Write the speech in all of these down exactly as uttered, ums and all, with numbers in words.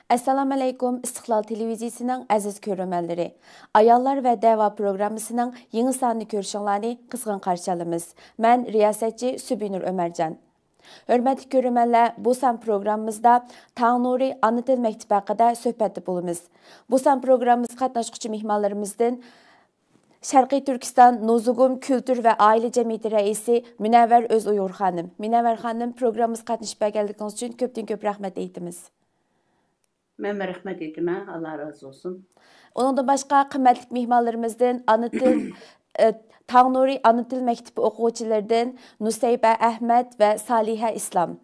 ئەسسالامۇئەلەيكۇم، ئىستىقلال تېلېۋىزىيىسىنىڭ ئەزىز كۆرۈرمەنلىرى. ئاياللار ۋە دەۋا پروگراممىسىنىڭ يېڭى سانىنى كۆرۈشۈڭلارنى قىزغىن قارشى ئالىمىز. مەن رىياسەتچى سۈبىنۇر ئۆمەرجان. ھۆرمەتلىك كۆرۈرمەنلەر، بۇ سان پروگراممىمىزدا تاڭ نۇرى ئانا تىل مەكتىپى ھەققىدە سۆھبەتتە بولىمىز. بۇ سان پروگراممىمىزغا قاتناشقۇچى مېھمانلىرىمىزدىن شەرقىي تۈركىستان نۇزۇگۇم كۈلتۈر ۋە ئائىلە جەمئىيىتى رەئىسى مۇنەۋۋەر ئۆز ئۇيغۇر خانىم. مۇنەۋۋەر خانىم، پروگراممىمىزغا قاتنىشىپ بەرگەنلىكىڭىز ئۈچۈن كۆپتىن كۆپ رەھمەت ئېيتىمىز. مەنمۇ رەھمەت ئېيتىمەن، ئاللا رازى بولسۇن. ئۇنىڭدىن باشقا، قىممەتلىك مېھمانلىرىمىزدىن ئانا تىل، ئە، تاڭ نۇرى ئانا تىل مەكتىپى ئوقۇغۇچىلىرىدىن نۇسەيبە ئەھمەت ۋە سالىھە ئىسلام.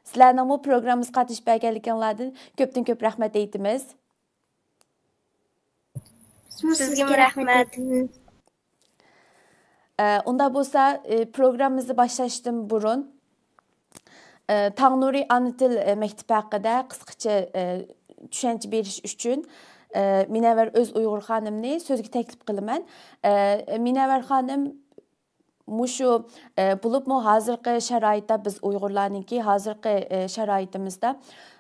سىلەرنىڭمۇ پروگراممىمىزغا قاتنىشىپ بەرگەنلىكىڭلاردىن كۆپتىن كۆپ رەھمەت ئېيتىمىز. سىزگىمۇ رەھمەت. ئە، ئۇنداق بولسا، ئە، پروگراممىمىزنى باشلاشتىن بۇرۇن، ئە، تاڭ نۇرى ئانا تىل، ئە، مەكتىپى ھەققىدە قىسقىچە، ئە، چۈشەنچە بېرىش ئۈچۈن، ئە، مۇنەۋۋەر ئۆز ئۇيغۇر خانىمنى سۆزگە تەكلىپ قىلىمەن. ئە، مۇنەۋۋەر خانىم، مۇشۇ، ئە، بولۇپمۇ ھازىرقى شارائىتتا بىز ئۇيغۇرلارنىڭكى ھازىرقى، ئە، شارائىتىمىزدا،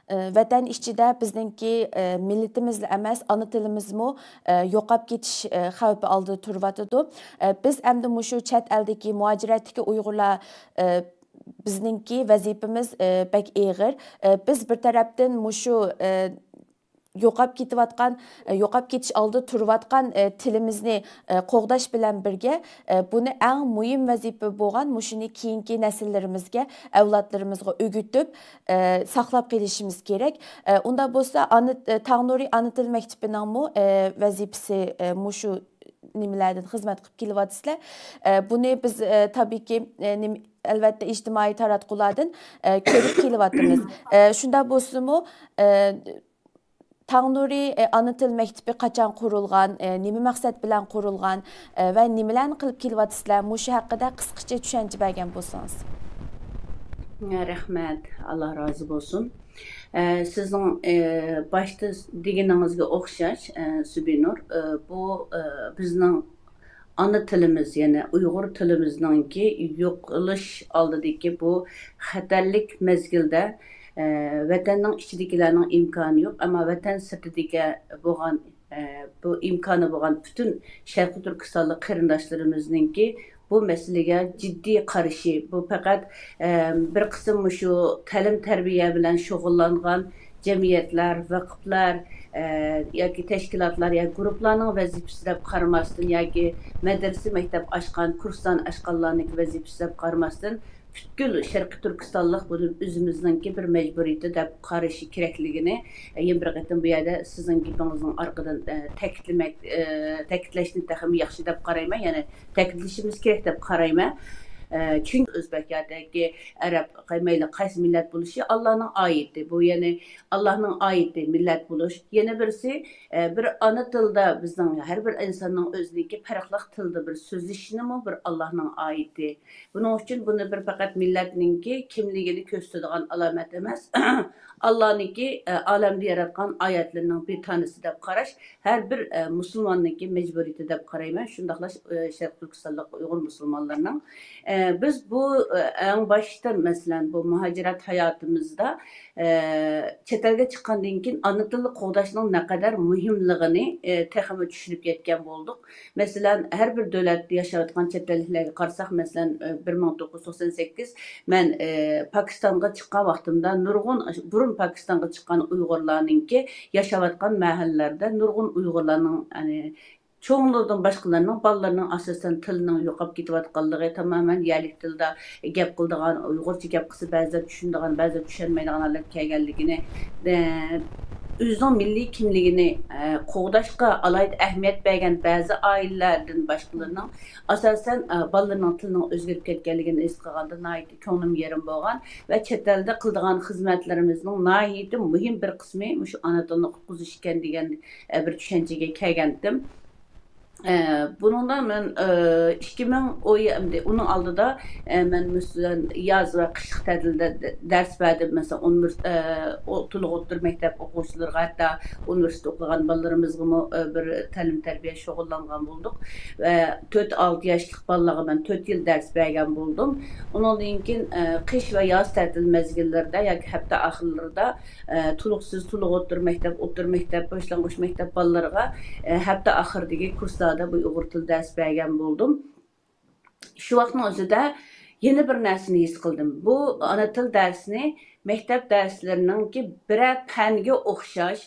ئە، ۋەتەن ئىچىدە بىزنىڭكى، ئە، مىللىتىمىزلا ئەمەس، ئانا تىلىمىزمۇ، ئە، يوقاپ كېتىش، ئە، خەۋپى ئالدىدا تۇرۇۋاتىدۇ. ئە، بىز ئەمدى مۇشۇ چەت ئەلدىكى مۇھاجىرەتتىكى ئۇيغۇرلار، ئە، بىزنىڭكى ۋەزىپىمىز، ئە، بەك ئېغىر. ئە، بىز بىر تەرەپتىن مۇشۇ، ئە، يوقاپ كېتىۋاتقان، ئە، يوقاپ كېتىش ئالدىدا تۇرۇۋاتقان، ئە، تىلىمىزنى، ئە، قوغداش بىلەن بىرگە، ئە، بۇنى ئەڭ مۇھىم ۋەزىپە بولغان مۇشۇنى كېيىنكى نەسىللىرىمىزگە، ئەۋلادلىرىمىزغا ئۆگىتىپ، ئە، ساقلاپ قېلىشىمىز كېرەك. ئە، ئۇنداق بولسا، ئانا، ئە، تاڭ نۇرى ئانا تىل مەكتىپىنىڭمۇ، ئە، ۋەزىپىسى، ئە، مۇشۇ نېمىلەردىن خىزمەت قىلىپ كېلىۋاتىسىلەر. ئە، بۇنى بىز، ئە، تەبىئىيكى، ئە، نېمە، ئەلۋەتتە، ئىجتىمائىي تاراتقۇلاردىن، ئە، كۆرۈپ كېلىۋاتىمىز. ئە، شۇنداق بولسىمۇ، ئە، تاڭ نۇرى، ئە، ئانا تىل مەكتىپى قاچان قۇرۇلغان، ئە، نېمە مەقسەت بىلەن قۇرۇلغان، ئە، ۋە نېمىلەرنى قىلىپ كېلىۋاتىسىلەر؟ مۇشۇ ھەققىدە قىسقىچە چۈشەنچە بەرگەن بولسىڭىز. رەھمەت، ئاللا رازى بولسۇن. ئە، سىزنىڭ، ئە، باشتا دېگىنىڭىزگە ئوخشاش، ئە، سۈبىنۇر، ئە، بۇ، ئە، بىزنىڭ ئانا تىلىمىز، يەنى ئۇيغۇر تىلىمىزنىڭكى يوقىلىش ئالدىدىكى بۇ خەتەرلىك مەزگىلدە، ئە، ۋەتەننىڭ ئىچىدىكىلەرنىڭ ئىمكانى يوق، ئەمما ۋەتەن سىرتىدىكى بولغان، ئە، بۇ ئىمكانى بولغان پۈتۈن شەرقىي تۈركىستانلىق قېرىنداشلىرىمىزنىڭكى بۇ مەسىلىگە جىددىي قارىشى، بۇ پەقەت، ئە، بىر قىسىم مۇشۇ تەلىم-تەربىيە بىلەن شۇغۇللانغان جەمئىيەتلەر، ۋەقىپلەر، ئە، ياكى تەشكىلاتلار ياكى گۇرۇپپىلارنىڭ ۋەزىپىسى دەپ قارىماستىن ياكى مەدرىسە، مەكتەپ ئاچقان، كۇرسان ئاچقانلارنىڭكى ۋەزىپىسى دەپ قارىماستىن، پۈتكۈل شەرقىي تۈركىستانلىق بۇنى ئۆزىمىزنىڭكى بىر مەجبۇرىيىتى دەپ قارىشى كېرەكلىكىنى، ئە، يەنە بىر قېتىم بۇ يەردە سىزنىڭ گېپىڭىزنىڭ ئارقىدىن، ئە، تەكىتلىمەك، ئە، تەكىتلەشنى تېخىمۇ ياخشى دەپ قارايمەن. يەنى تەكىتلىشىمىز كېرەك دەپ قارايمەن. ئە، چۈنكى ئۆزبەك ياكى ئەرەب، قاي-، مەيلى قايسى مىللەت بولۇشى ئاللانىڭ ئايىتى. بۇ يەنى ئاللانىڭ ئايىتى مىللەت بولۇش. يەنە بىرسى، ئە، بىر ئانا تىلدا بىزنىڭ ھەر بىر ئىنساننىڭ ئۆزىنىڭكى پەرقلىق تىلدا بىر سۆزلىشىشىمۇ بىر ئاللانىڭ ئايىتى. بۇنىڭ ئۈچۈن بۇنى بىر پەقەت مىللەتنىڭكى كىملىكىنى كۆرسىتىدىغان ئالامەت ئەمەس، ئاللانىڭكى، ئە، ئالەمدە ياراتقان ئايەتلىرىنىڭ بىر تانىسى دەپ قاراش ھەر بىر، ئە، مۇسۇلماننىڭكى مەجبۇرىيىتى دەپ قارايمەن. شۇنداقلا، ئە، شەرقىي تۈركىستانلىق ئۇيغۇر مۇسۇلمانلىرىنىڭ. ئە، بىز بۇ، ئە، ئەڭ باشتا، مەسىلەن، بۇ مۇھاجىرەت ھاياتىمىزدا، ئە، چەت ئەلگە چىققاندىن كېيىن ئانا تىلنى قوغداشنىڭ نەقەدەر مۇھىملىقىنى، ئە، تېخىمۇ چۈشىنىپ يەتكەن بولدۇق. مەسىلەن، ھەر بىر دۆلەتتە ياشاۋاتقان چەت ئەللىكلەرگە قارىساق، مەسىلەن، ئە، بىر مىڭ توققۇز يۈز توقسان سەككىز، مەن، ئە، پاكىستانغا چىققان ۋاقتىمدا نۇرغۇن، بۇرۇن پاكىستانغا چىققان ئۇيغۇرلارنىڭكى ياشاۋاتقان مەھەللىلەردە نۇرغۇن ئۇيغۇرلارنىڭ، يەنى، چوڭلىرىدىن باشقىلارنىڭ، بالىلىرىنىڭ ئاساسەن تىلىنىڭ يوقاپ كېتىۋاتقانلىقى، تامامەن يەرلىك تىلدا گەپ قىلىدىغان، ئۇيغۇرچە گەپ قىلسا بەزىلەر چۈشىنىدىغان، بەزىلەر چۈشەنمەيدىغان ھالەتكە كەلگەنلىكىنى، ئە، ئۆزىنىڭ مىللىي كىملىكىنى، ئە، قوغداشقا ئالاھىدە ئەھمىيەت بەرگەن بەزى ئائىلىلەردىن باشقىلىرىنىڭ، ئاساسەن، ئە، بالىلىرىنىڭ تىلىنىڭ ئۆزگىرىپ كەتكەنلىكىنى ھېس قىلغاندا ناھايىتى كۆڭلۈم يېرىم بولغان ۋە چەت ئەلدە قىلىدىغان خىزمەتلىرىمىزنىڭ ناھايىتى مۇھىم بىر قىسمى مۇشۇ ئانا تىلنى قۇتقۇزۇش ئىكەن دېگەن، ئە، بىر چۈشەنچىگە كەلگەنتىم. ئە، بۇنىڭدا مەن، ئە، ئىككى مىڭ ئون، ئۇنىڭ ئالدىدا، ئە، مەن مەسىلەن ياز ۋە قىشلىق تەتىلدە دەرس بەردىم. مەسىلەن، ئۇنىۋېرس-، ئە، ئو-، تولۇق ئوتتۇرا مەكتەپ ئوقۇغۇچىلىرىغا، ھەتتا ئۇنىۋېرسىتېتتا ئوقۇغان بالىلىرىمىزغىمۇ، ئە، بىر تەلىم تەربىيە شۇغۇللانغان بولدۇق. ۋە تۆت، ئالتە ياشلىق بالىلارغا مەن تۆت يىل دەرس بەرگەن بولدۇم. ئۇنىڭدىن كېيىن، ئە، قىش ۋە ياز تەتىل مەزگىللىرىدە ياكى ھەپتە ئاخىرلىرىدا، ئە، تولۇقسىز، تولۇق ئوتتۇرا مەكتەپ، ئوتتۇرا مەكتەپ، باشلانغۇچ مەكتەپ بالىلىرىغا، ئە، ھەپتە ئاخىرىدىكى كۇرسلاردا بۇ ئۇيغۇر تىلى دەرس بەرگەن بولدۇم. شۇ ۋاقىتنىڭ ئۆزىدە يەنە بىر نەرسىنى ھېس قىلدىم. بۇ ئانا تىل دەرسىنى مەكتەپ دەرسلىرىنىڭكى بىرەر پەنگە ئوخشاش،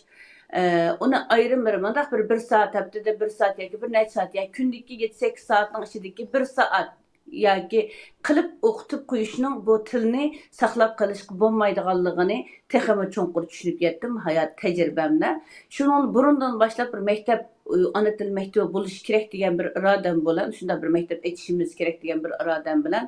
ئە، ئۇنى ئايرىم بىر، مۇنداق بىر، بىر سائەت، ھەپتىدە بىر سائەت ياكى بىر نەچچە سائەت، يا كۈندىكى يەتتە، سەككىز سائەتنىڭ ئىچىدىكى بىر سائەت ياكى قىلىپ ئوقۇتۇپ قويۇشنىڭ بۇ تىلنى ساقلاپ قېلىشقا بولمايدىغانلىقىنى تېخىمۇ چوڭقۇر چۈشىنىپ يەتتىم ھايات تەجرىبەمدە. شۇنىڭ بۇرۇندىن باشلاپ بىر مەكتەپ، ئانا تىل مەكتىپى بولۇشى كېرەك دېگەن بىر ئىرادەم بىلەن، شۇنداق بىر مەكتەپ ئېچىشىمىز كېرەك دېگەن بىر ئىرادەم بىلەن،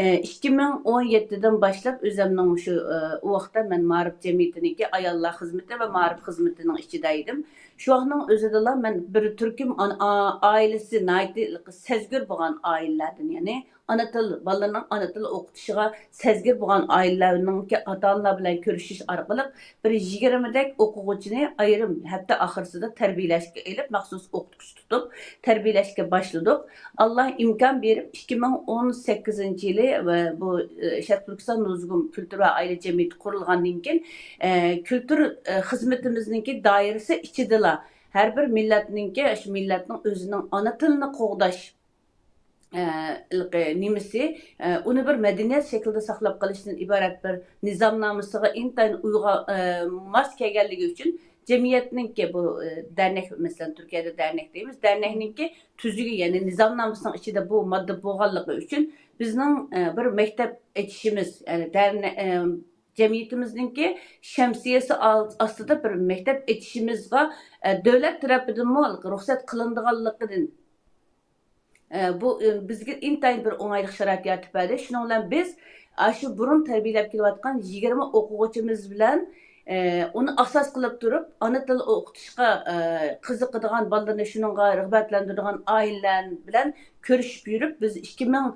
ئىككى مىڭ ئون يەتتىدىن باشلاپ ئۆزۈمنىڭ شۇ، ئۇ ۋاقىتتا مەن مائارىپ جەمئىيىتىنىڭكى ئاياللار خىزمىتى ۋە مائارىپ خىزمىتىنىڭ ئىچىدە ئىدىم. شۇ ۋاقىتنىڭ ئۆزىدىلا مەن بىر تۈركۈم ئانا-، ئا-، ئائىلىسى ناھايىتى سەزگۈر بولغان ئائىلىلەردىن، يەنى ئانا تىل، بالىلىرىنىڭ ئانا تىل ئوقۇتۇشىغا سەزگۈر بولغان ئائىلىلەرنىڭكى ئاتا-ئانىلار بىلەن كۆرۈشۈش ئارقىلىق بىر يىگىرمىدەك ئوقۇغۇچىنى ئايرىم ھەپتە ئاخىرسىدا تەربىيەلەشكە ئېلىپ، مەخسۇس ئوقۇتقۇچى تۇتۇپ تەربىيەلەشكە باشلىدۇق. ئاللا ئىمكان بېرىپ، ئىككى مىڭ ئون سەككىزىنچى يىلى ۋە بۇ، ئى، شەرقىي تۈركىستان نۇزۇگۇم كۈلتۈر ۋە ئائىلە جەمئىيىتى قۇرۇلغاندىن كېيىن، ئە، كۈلتۈر، ئە، خىزمىتىمىزنىڭكى دائىرىسى ئىچىدىلا ھەر بىر مىللەتنىڭكى، شۇ مىللەتنىڭ ئۆزىنىڭ ئانا تىلىنى قوغداش، ئە، ھېلىقى نېمىسى، ئە، ئۇنى بىر مەدەنىيەت شەكلىدە ساقلاپ قېلىشتىن ئىبارەت بىر نىزامنامىسىغا ئىنتايىن ئۇيغا-، ئە، ماس كەلگەنلىكى ئۈچۈن جەمئىيەتنىڭكى بۇ، ئە، دەرنەك، مەسىلەن، تۈركىيەدە دەرنەك دەيمىز، دەرنەكنىڭكى تۈزۈگى، يەنى نىزامنامىسىنىڭ ئىچىدە بۇ ماددا بولغانلىقى ئۈچۈن بىزنىڭ، ئە، بىر مەكتەپ ئېچىشىمىز، يەنى دەرنە-، ئە، جەمئىيىتىمىزنىڭكى شەمسىيەسى ئال-، ئاستىدا بىر مەكتەپ ئېچىشىمىزغا، ئە، دۆلەت تەرىپىدىنمۇ رۇخسەت قىلىنىدىغانلىقىدىن، ئە، بۇ، ئە، بىزگە ئىنتايىن بىر ئوڭايلىق شارائىت يارىتىپ بەردى. شۇنىڭ بىلەن بىز، ئە، شۇ بۇرۇن تەربىيەلەپ كېلىۋاتقان يىگىرمە ئوقۇغۇچىمىز بىلەن، ئە، ئۇنى ئاساس قىلىپ تۇرۇپ، ئانا تىل ئوقۇتۇشقا، ئە، قىزىقىدىغان بالىلىرىنى شۇنىڭغا رىغبەتلەندۈرىدىغان ئائىلىلەر بىلەن كۆرۈشۈپ يۈرۈپ، بىز ئىككى مىڭ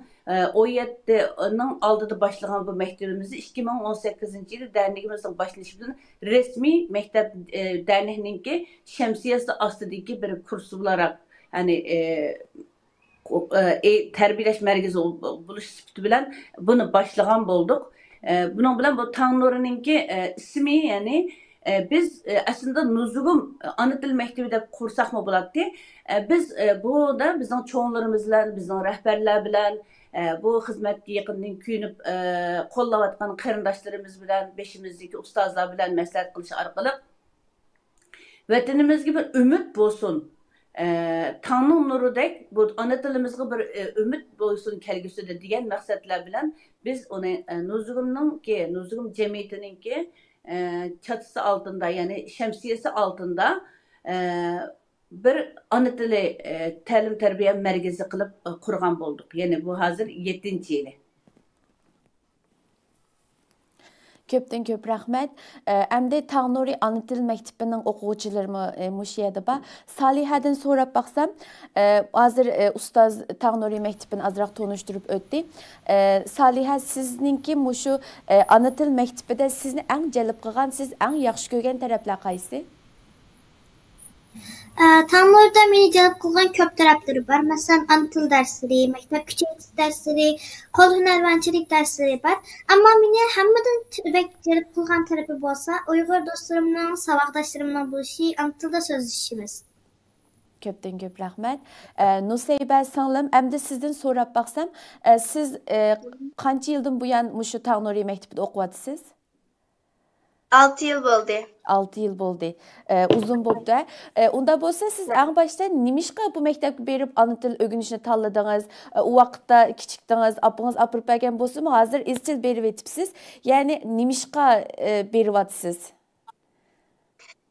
ئون يەتتىنىڭ ئالدىدا باشلىغان بۇ مەكتىپىمىزنى ئىككى مىڭ ئون سەككىزىنچى يىلى دەرنىكىمىزنىڭ باشلىنىشى بىلەن رەسمىي مەكتەپ، ئە، دەرنەكنىڭكى شەمسىيەسى ئاستىدىكى بىر كۇرس بولاراق، يەنى، ئە، ئۇ، ئە، ئى-، تەربىيەلەش مەركىزى بولۇش سۈپىتى بىلەن بۇنى باشلىغان بولدۇق. ئە، بۇنىڭ بىلەن بۇ تاڭ نۇرىنىڭكى، ئە، ئىسمى، يەنى، ئە، بىز، ئە، ئەسلىدە نۇزۇگۇم ئانا تىل مەكتىپى دەپ قۇرساقمۇ بولاتتى. ئە، بىز، ئە، بۇدا بىزنىڭ چوڭلىرىمىز بىلەن، بىزنىڭ رەھبەرلەر بىلەن، ئە، بۇ خىزمەتكە يېقىندىن كۆيۈنۈپ، ئە، قوللاۋاتقان قېرىنداشلىرىمىز بىلەن، بېشىمىزدىكى ئۇستازلار بىلەن مەسلىھەت قىلىش ئارقىلىق، ۋەتىنىمىزگە بىر ئۈمىد بولسۇن، ئە، تاڭنىڭ نۇرىدەك بۇ ئانا تىلىمىزغا بىر، ئە، ئۈمىد بولسۇن كەلگۈسىدە دېگەن مەقسەتلەر بىلەن بىز ئۇنى، ئە، نۇزۇگۇمنىڭكى، نۇزۇگۇم جەمئىيىتىنىڭكى، ئە، چاتىسى ئالتىندا، يەنى شەمسىيەسى ئالتىندا، ئە، بىر ئانا تىلى، ئە، تەلىم تەربىيە مەركىزى قىلىپ، ئە، قۇرغان بولدۇق. يەنى بۇ ھازىر يەتتىنچى يىلى. كۆپتىن كۆپ رەھمەت. ئە، ئەمدى تاغنۇرى ئانا تىل مەكتىپىنىڭ ئوقۇغۇچىلىرىمۇ، ئە، مۇشۇ يەردە بار. سالىھەدىن سوراپ باقسام، ئە، ھازىر، ئە، ئۇستاز تاغنۇرى مەكتىپىنى ئازراق تونۇشتۇرۇپ ئۆتتى. ئە، سالىھە، سىزنىڭكى مۇشۇ، ئە، ئانا تىل مەكتىپىدە سىزنى ئەڭ جەلپ قىلغان، سىز ئەڭ ياخشى كۆرگەن تەرەپلەر قايسى؟ ئە، تاڭنۇردا مېنى جەلپ قىلغان كۆپ تەرەپلىرى بار. مەسىلەن، ئانا تىل دەرسلىرى، مەكتەپ كۈچەيتىش دەرسلىرى، قول ھۈنەرۋەنچىلىك دەرسلىرى بار. ئەمما مېنى ھەممىدىن بەك جەلپ قىلغان تەرىپى بولسا، ئۇيغۇر دوستلىرىمنىڭ، ساۋاقداشلىرىمنىڭ بولۇشى، ئانا تىلدا سۆزلىشىشىمىز. كۆپتىن كۆپ رەھمەت. ئە، نۇسەيبە سىڭلىم، ئەمدى سىزدىن سوراپ باقسام، ئە، سىز، ئە، قانچە يىلدىن بۇيان مۇشۇ تاغنۇرى مەكتىپىدە ئوقۇۋاتىسىز؟ ئالتە يىل بولدى. ئالتە يىل بولدى. ئە، ئۇزۇن بوپتۇ. ئە، ئۇنداق بولسا، سىز ئەڭ باشتا نېمىشقا بۇ مەكتەپكە بېرىپ ئانا تىل ئۆگىنىشنى تاللىدىڭىز؟ ئە، ئۇ ۋاقىتتا كىچىكتىڭىز، ئاپىڭىز ئاپىرىپ بەرگەن بولسىمۇ، ھازىر ئىزچىل بېرىۋېتىپسىز. يەنى نېمىشقا، ئە، بېرىۋاتىسىز؟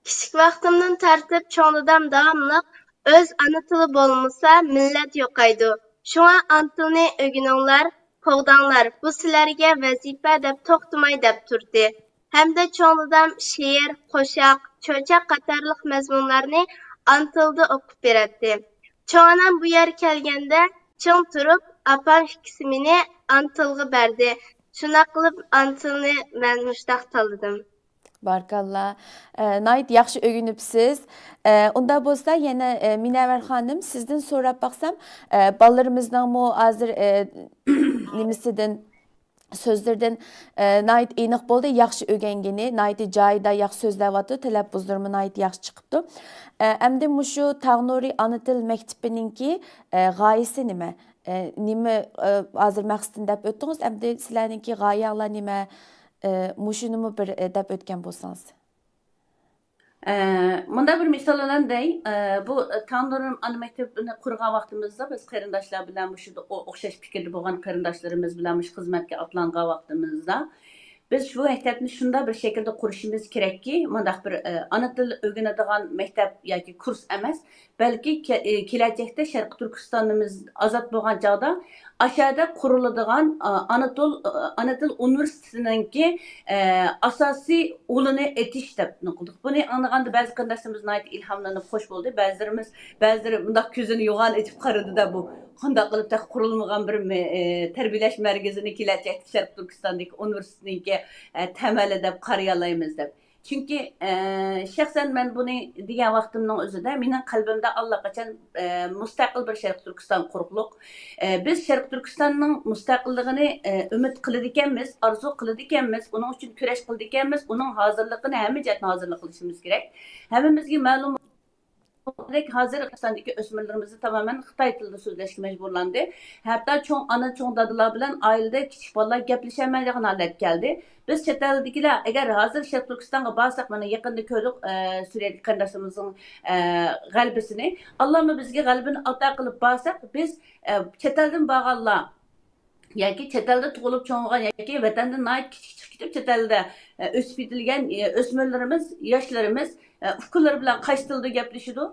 كىچىك ۋاقتىمدىن تارتىپ چوڭ دادام داۋاملىق، ئۆز ئانا تىلى بولمىسا، مىللەت يوقايدۇ. شۇڭا ئانا تىلنى ئۆگىنىڭلار، قوغداڭلار، بۇ سىلەرگە ۋەزىپە دەپ توختىماي دەپ تۇردى. ھەمدە چوڭ دادام شېئىر، قوشاق، چۆچەك قاتارلىق مەزمۇنلارنى ئانا تىلدا ئوقۇپ بېرەتتى. چوڭ ئانام بۇ يەرگە كەلگەندە چىڭ تۇرۇپ، ئاپام ئىككىسى مېنى ئانا تىلغا بەردى. شۇنداق قىلىپ ئانا تىلنى مەن مۇشۇنداق تاللىدىم. باركاللا. ئە، ناھايىتى ياخشى ئۆگىنىپسىز. ئە، ئۇنداق بولسا يەنە، ئە، مىنەۋەر خانىم، سىزدىن سوراپ باقسام، ئە، بالىلىرىمىزنىڭمۇ ھازىر، ئە، نېمىسىدىن، سۆزلىرىدىن، ئە، ناھايىتى ئېنىق بولدى. ياخشى ئۆگەنگىنى، ناھايىتى جايىدا ياخشى سۆزلەۋاتىدۇ، تەلەپپۇزلىرىمۇ ناھايىتى ياخشى چىقىپتۇ. ئە، ئەمدى مۇشۇ تاغ نۇرى ئانا تىل مەكتىپىنىڭكى، ئە، غايىسى نېمە؟ ئە، نېمە، ئە، ھازىر مەقسىتىنى دەپ ئۆتتىڭىز، ئەمدى سىلەرنىڭكى غايەڭلار نېمە؟ ئە، مۇشۇنىمۇ بىر، ئە، دەپ ئۆتكەن بولسىڭىز. ئە، مۇنداق بىر مىسال بىلەن دەي، ئە، بۇ تاغ نۇرى ئانا مەكتىپىنى قۇرغان ۋاقتىمىزدا بىز قېرىنداشلار بىلەن مۇشۇ ئو-، ئوخشاش پىكىردە بولغان قېرىنداشلىرىمىز بىلەن مۇشۇ خىزمەتكە ئاتلانغان ۋاقتىمىزدا بىز شۇ مەكتەپنى شۇنداق بىر شەكىلدە قۇرۇشىمىز كېرەككى، مۇنداق بىر، ئە، ئانا تىل ئۆگىنىدىغان مەكتەپ ياكى كۇرس ئەمەس، بەلكى كە-، ئى، كېلەچەكتە شەرقىي تۈركىستانىمىز ئازاد بولغان چاغدا ئاشۇ يەردە قۇرۇلىدىغان، ئا، ئانا تىل، ئانا تىل ئۇنىۋېرسىتېتىنىڭكى، ئە، ئاساسىي ئۇلىنى ئېتىش دەپ نېمە قىلدۇق. بۇنى ئاڭلىغاندا بەزى قېرىنداشلىرىمىز ناھايىتى ئىلھاملىنىپ خوش بولدى. بەزىلىرىمىز، بەزىلىرى مۇنداق كۆزىنى يوغان ئېچىپ قارىدىدا، بۇ قانداق قىلىپ تېخى قۇرۇلمىغان بىر مە-، ئە، تەربىيەلەش مەركىزىنى كېلەچەكتە شەرقىي تۈركىستاندىكى ئۇنىۋېرسىتېتنىڭكى، ئە، تەمەلى دەپ قارىيالايمىز دەپ. چۈنكى، ئە، شەخسەن مەن بۇنى دېگەن ۋاقتىمنىڭ ئۆزىدە مېنىڭ قەلبىمدە ئاللىقاچان، ئە، مۇستەقىل بىر شەرقىي تۈركىستان قۇرۇقلۇق. ئە، بىز شەرقىي تۈركىستاننىڭ مۇستەقىللىقىنى، ئە، ئۈمىد قىلىدىكەنمىز، ئارزۇ قىلىدىكەنمىز، ئۇنىڭ ئۈچۈن كۈرەش قىلىدىكەنمىز، ئۇنىڭ ھازىرلىقىنى، ھەممە جەھەتتىن ھازىرلىق قىلىشىمىز كېرەك. ھەممىمىزگە مەلۇم بولغاندەك، ھازىر تۈركىستاندىكى ئۆسمۈرلىرىمىزنى تامامەن خىتاي تىلىدا سۆزلەشكە مەجبۇرلاندى. ھەتتا چوڭ ئانا، چوڭ دادىلار بىلەن ئائىلىدە كىچىك بالىلار گەپلىشەلمەيدىغان ھالەتكە كەلدى. بىز چەت ئەلدىكىلەر، ئەگەر ھازىر شەرقىي تۈركىستانغا بارساق، مانا يېقىندا كۆردۇق، ئە، سۈرىيەدىكى قېرىنداشلىرىمىزنىڭ، ئە، غەلىبىسىنى. ئاللامۇ بىزگە غەلىبىنى ئاتا قىلىپ بارساق، بىز، ئە، چەت ئەلدىن بارغانلار، ياكى چەت ئەلدە تۇغۇلۇپ چوڭ بولغان ياكى ۋەتەندىن ناھايىتى كىچىك چىقىپ كېتىپ، چەت ئەلدە، ئە، ئۆسۈپ يېتىلگەن، ئە، ئۆسمۈرلىرىمىز، ياشلىرىمىز، ئە، ئۇكىلىرى بىلەن قايسى تىلدا گەپلىشىدۇ؟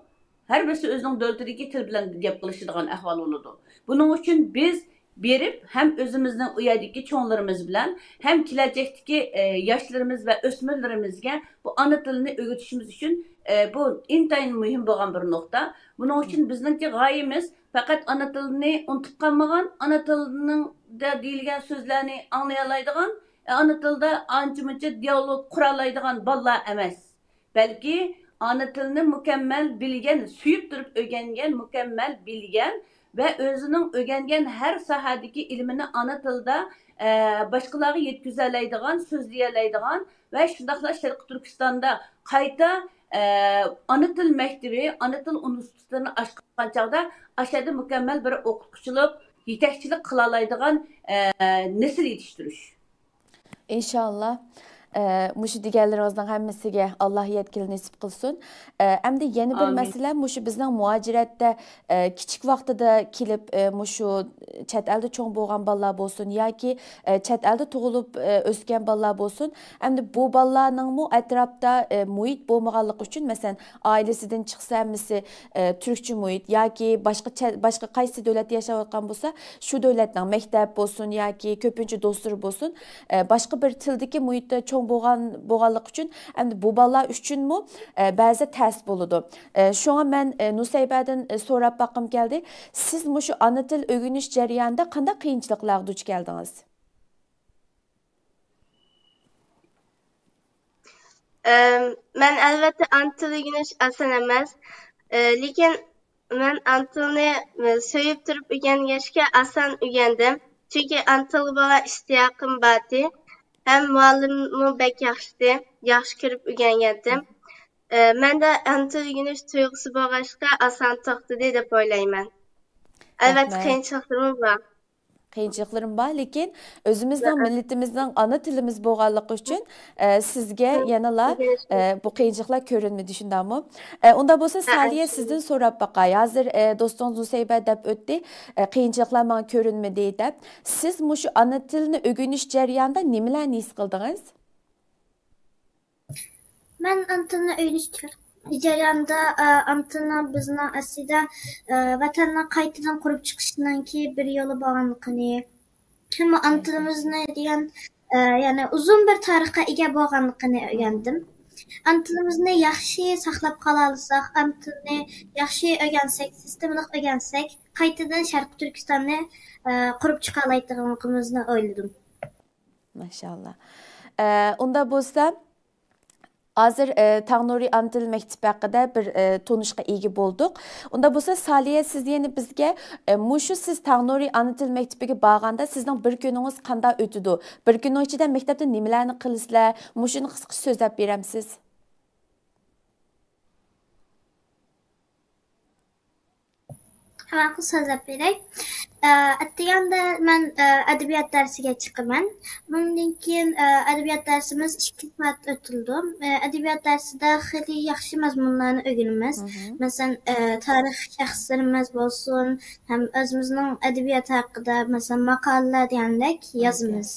ھەر بىرسى ئۆزىنىڭ دۆلىتىدىكى تىل بىلەن گەپ قىلىشىدىغان ئەھۋال بولىدۇ. بۇنىڭ ئۈچۈن بىز بېرىپ، ھەم ئۆزىمىزنىڭ ئۇ يەردىكى چوڭلىرىمىز بىلەن، ھەم كېلەچەكتىكى، ئە، ياشلىرىمىز ۋە ئۆسمۈرلىرىمىزگە بۇ ئانا تىلىنى ئۆگىتىشىمىز ئۈچۈن، ئە، بۇ ئىنتايىن مۇھىم بولغان بىر نۇقتا. بۇنىڭ ئۈچۈن بىزنىڭكى غايىمىز پەقەت ئانا تىلىنى ئۇنتۇپ قالمىغان، ئانا تىلىنىڭدا دېيىلگەن سۆزلەرنى ئاڭلىيالايدىغان، ئانا تىلدا ئانچە-مۇنچە دىيالوگ قۇرالايدىغان بالىلار ئەمەس، بەلكى ئانا تىلىنى مۇكەممەل بىلگەن، سۆيۈپ تۇرۇپ ئۆگەنگەن، مۇكەممەل بىلگەن ۋە ئۆزىنىڭ ئۆگەنگەن ھەر ساھەدىكى ئىلمىنى ئانا تىلدا، ئە، باشقىلارغا يەتكۈزەلەيدىغان، سۆزلىيەلەيدىغان ۋە شۇنداقلا شەرقىي تۈركىستاندا قايتا، ئە، ئانا تىل مەكتىپى، ئانا تىل ئۇنىۋېرسىتېتىنى ئاچقان چاغدا ئاشۇ يەردە مۇكەممەل بىر ئوقۇتقۇچىلىق، يېتەكچىلىك قىلالايدىغان، ئە، نەسىل يېتىشتۈرۈش. ئىنشاللا. ئە، مۇشۇ دېگەنلىرىڭىزنىڭ ھەممىسىگە ئاللا يەتكىلى نېسىپ قىلسۇن. ئە، ئەمدى يەنە بىر ئامىن. مەسىلە، مۇشۇ بىزنىڭ مۇھاجىرەتتە، ئە، كىچىك ۋاقتىدا كېلىپ، ئە، مۇشۇ چەت ئەلدە چوڭ بولغان بالىلار بولسۇن ياكى، ئە، چەت ئەلدە تۇغۇلۇپ، ئە، ئۆسكەن بالىلار بولسۇن. ئەمدى بۇ بالىلارنىڭمۇ ئەتراپتا، ئە، مۇھىت بولمىغانلىقى ئۈچۈن، مەسىلەن، ئائىلىسىدىن چىقسا ھەممىسى، ئە، تۈركچە مۇھىت ياكى باشقا چە-، باشقا قايسى دۆلەتتە ياشاۋاتقان بولسا، شۇ دۆلەتنىڭ مەكتەپ بولسۇن ياكى كۆپىنچە دوستلىرى بولسۇن، ئە، باشقا بىر تىلدىكى مۇھىتتا چوڭ بولغان، بولغانلىقى ئۈچۈن، ئەمدى بۇ بالىلار ئۈچۈنمۇ، ئە، بەزى تەس بولىدۇ. ئە، شۇڭا مەن، ئە، نۇسەيبەدىن، ئە، سوراپ باققۇم كەلدى. سىز مۇشۇ ئانا تىل ئۆگىنىش جەريانىدا قانداق قىيىنچىلىقلارغا دۇچ كەلدىڭىز؟ ئەم، مەن ئەلۋەتتە ئانا تىل ئۆگىنىش ئاسان ئەمەس. ئە، لېكىن مەن ئانا تىلنى، ئە، سۆيۈپ تۇرۇپ ئۆگەنگەچكە ئاسان ئۆگەندىم. چۈنكى ئانا تىلغا بولغان ئىشتىياقىم بارتى. ھەم مۇئەللىممۇ بەك ياخشىتى. ياخشى كۆرۈپ ئۆگەنگەنتىم. ئە، مەندە ئانا تىل ئۆگىنىش تۇيغۇسى بولغاچقا ئاسان توختىدى دەپ ئويلايمەن. ئەلۋەتتە رەھمەت. قىيىنچىلىقلىرىمۇ بار. قىيىنچىلىقلىرىمۇ بار، لېكىن ئۆزىمىزنىڭ، مىللىتىمىزنىڭ ئانا تىلىمىز بولغانلىقى ئۈچۈن، ئە، سىزگە يەنىلا، ئە، بۇ قىيىنچىلىقلار كۆرۈنمىدى، شۇنداقمۇ؟ ئە، ئۇنداق بولسا، سالىيە، سىزدىن سوراپ باقاي. ھازىر، ئە، دوستىڭىز نۇسەيبە دەپ ئۆتتى، ئە، قىيىنچىلىقلار ماڭا كۆرۈنمىدى دەپ. سىز مۇشۇ ئانا تىلنى ئۆگىنىش جەريانىدا نېمىلەرنى ھېس قىلدىڭىز؟ مەن ئانا تىلنى ئۆگىنىش جەريانىدا، ئانا تىلنىڭ بىزنىڭ ئەسلىدە، ۋەتەننىڭ قايتىدىن قۇرۇپ چىقىشنىڭكى بىر يولى بولغانلىقىنى، ھەم ئانا تىلىمىزنى دېگەن، يەنى ئۇزۇن بىر تارىخقا ئىگە بولغانلىقىنى ئۆگەندىم. ئانا تىلىمىزنى ياخشى ساقلاپ قالالىساق، ئانا تىلنى ياخشى ئۆگەنسەك، سىستېمىلىق ئۆگەنسەك، قايتىدىن شەرقىي تۈركىستاننى، ئە، قۇرۇپ چىقالايدىغانلىقىمىزنى ئويلىدىم. ماشائاللا. ئە، ئۇندا بولسا، ھازىر، ئە، تاڭنۇرى ئانا تىل مەكتىپى ھەققىدە بىر، ئە، تونۇشقا ئىگە بولدۇق. ئۇندا بولسا، سالىيە، سىز يەنە بىزگە، ئە، مۇشۇ سىز تاڭنۇرى ئانا تىل مەكتىپىگە بارغاندا سىزنىڭ بىر كۈنىڭىز قانداق ئۆتىدۇ؟ بىر كۈننىڭ ئىچىدە مەكتەپتە نېمىلەرنى قىلىسىلەر؟ مۇشۇنى قىسقىچە سۆزلەپ بېرەمسىز؟ ماقۇل، سۆزلەپ بېرەي. ئە، ئەتىگەندە مەن، ئە، ئەدەبىيات دەرسىگە چىقىمەن. بۇندىن كېيىن، ئە، ئەدەبىيات دەرسىمىز ئىككى سائەت ئۆتۈلىدۇ. ئە، ئەدەبىيات دەرسىدە خېلى ياخشى مەزمۇنلارنى ئۆگىنىمىز. مەسىلەن، ئە، تارىخ شەخسلىرىمىز بولسۇن، ھەم ئۆزىمىزنىڭ ئەدەبىياتى ھەققىدە، مەسىلەن، ماقالىلەر دېگەندەك يازىمىز.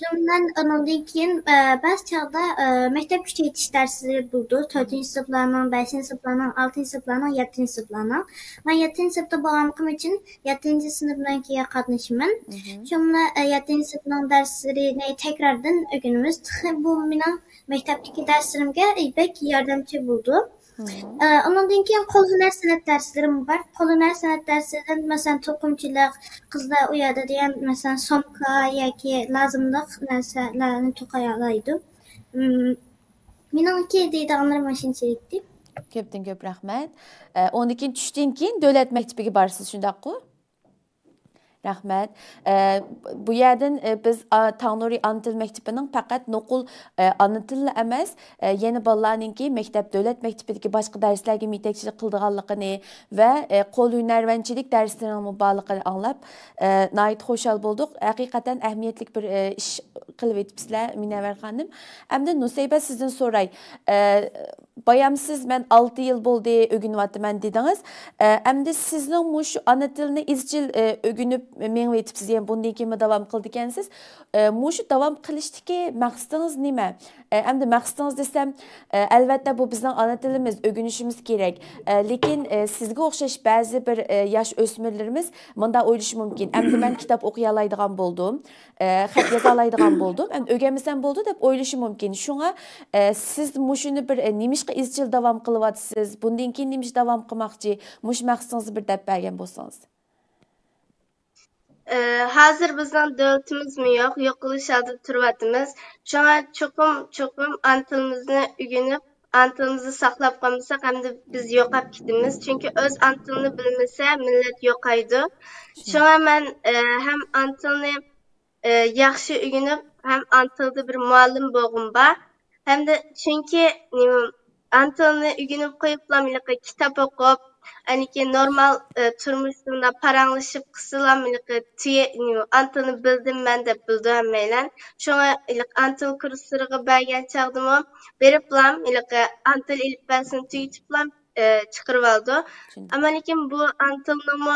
شۇنىڭ بىلەن ئۇنىڭدىن كېيىن، ئە، بەزى چاغدا، ئە، مەكتەپ كۈچەيتىش دەرسلىرى بولىدۇ. تۆتىنچى سىنىپلارنىڭ، بەشىنچى سىنىپلارنىڭ، ئالتىنچى سىنىپلارنىڭ، يەتتىنچى سىنىپلارنىڭ. مەن يەتتىنچى سىنىپتا بولغانلىقىم ئۈچۈن يەتتىنچى سىنىپنىڭكىگە قاتنىشىمەن. شۇڭا، ئە، يەتتىنچى سىنىپنىڭ دەرسلىرىنى تەكراردىن ئۆگىنىمىز. تېخى بۇ مېنىڭ مەكتەپتىكى دەرسلىرىمگە بەك ياردەمچى بولىدۇ. ئە، ئۇنىڭدىن كېيىن قول ھۈنەر سەنئەت دەرسلىرىمۇ بار. قول ھۈنەر سەنئەت دەرسلىرىدىن، مەسىلەن، توقۇمىچىلىق، قىزلار ئۇ يەردە دېگەن، مەسىلەن، سومكا ياكى لازىملىق نەرسىلەرنى توقۇيالايدۇ. ئىم، مېنىڭكى دەيدىغانلىرىم مۇشۇنچىلىكتى. كۆپتىن كۆپ رەھمەت. ئە، ئۇنىڭدىن كېيىن، چۈشتىن كېيىن دۆلەت مەكتىپىگە بارىسىز، شۇنداققۇ؟ رەھمەت. ئە، بۇ يەردىن، ئە، بىز، ئا، تاڭنۇرى ئانا تىل مەكتىپىنىڭ پەقەت نوقۇل، ئە، ئانا تىللا ئەمەس، ئە، يەنە بالىلارنىڭكى مەكتەپ، دۆلەت مەكتىپىدىكى باشقا دەرسلەرگە يېتەكچىلىك قىلىدىغانلىقىنى ۋە، ئە، قول ھۈنەرۋەنچىلىك دەرسلىرىنىڭمۇ بارلىقىنى ئاڭلاپ، ئە، ناھايىتى خۇشال بولدۇق. ھەقىقەتەن ئەھمىيەتلىك بىر، ئە، ئىش قىلىۋېتىپسىلەر، مۇنەۋۋەر خانىم. ئەمدى نۇسەيبە، سىزدىن سوراي. ئە، بايام سىز، مەن ئالتە يىل بولدى ئۆگىنىۋاتىمەن دېدىڭىز. ئە، ئەمدى سىزنىڭ مۇشۇ ئانا تىلنى ئىزچىل، ئە، ئۆگىنىپ مېڭىۋېتىپسىز، يەنى بۇندىن كېيىنمۇ داۋام قىلىدىكەنسىز. ئە، مۇشۇ داۋام قىلىشتىكى مەقسىتىڭىز نېمە؟ ئە، ئەمدى مەقسىتىڭىز دېسەم، ئە، ئەلۋەتتە، بۇ بىزنىڭ ئانا تىلىمىز، ئۆگىنىشىمىز كېرەك. ئە، لېكىن، ئە، سىزگە ئوخشاش بەزى بىر، ئە، ياش ئۆسمۈرلىرىمىز مۇنداق ئويلىشى مۇمكىن، ئەمدى مەن كىتاب ئوقۇيالايدىغان بولدۇم، ئە، خەت يازالايدىغان بولدۇم، ئەمدى ئۆگەنمىسەم بولدى دەپ ئويلىشى مۇمكىن. شۇڭا، ئە، سىز مۇشۇنى بىر، ئە، نېمىشقا ئىزچىل داۋام قىلىۋاتىسىز؟ بۇندىن كېيىن نېمىش داۋام قىلماقچى؟ مۇشۇ مەقسىتىڭىزنى بىر دەپ بەرگەن بولسىڭىز. ئە، ھازىر بىزنىڭ دۆلىتىمىزمۇ يوق، يوقىلىش ئالدىدا تۇرۇۋاتىمىز. شۇڭا چوقۇم، چوقۇم ئانا تىلىمىزنى ئۆگىنىپ، ئانا تىلىمىزنى ساقلاپ قالمىساق، ئەمدى بىز يوقاپ كېتىمىز. چۈنكى ئۆز ئانا تىلىنى بىلمىسە، مىللەت يوقايدۇ. شۇڭا مەن، ئە، ھەم ئانا تىلىنى، ئە، ياخشى ئۆگىنىپ، ھەم ئانا تىلدا بىر مۇئەللىم بولغۇم بار. ھەمدە چۈنكى، نېمە، ئانا تىلنى ئۆگىنىپ قويۇپلا، ھېلىقى كىتاب ئوقۇپ، ئاندىن كېيىن نورمال، ئە، تۇرمۇشتا پاراڭلىشىپ قىلسىلا، ھېلىقى تۈگە-، نېمە، ئانا تىلنى بىلدىم مەن دەپ بىلىدۇ ھەممەيلەن. شۇڭا ھېلىقى ئانا تىل كۇرسلىرىغا بارغان چاغدىمۇ بېرىپلا، ھېلىقى ئانا تىل ئېلىپبەسىنى تۈگىتىپلا، ئە، چىقىرىۋالىدۇ. ئەمما لېكىن بۇ ئانا تىلنىڭمۇ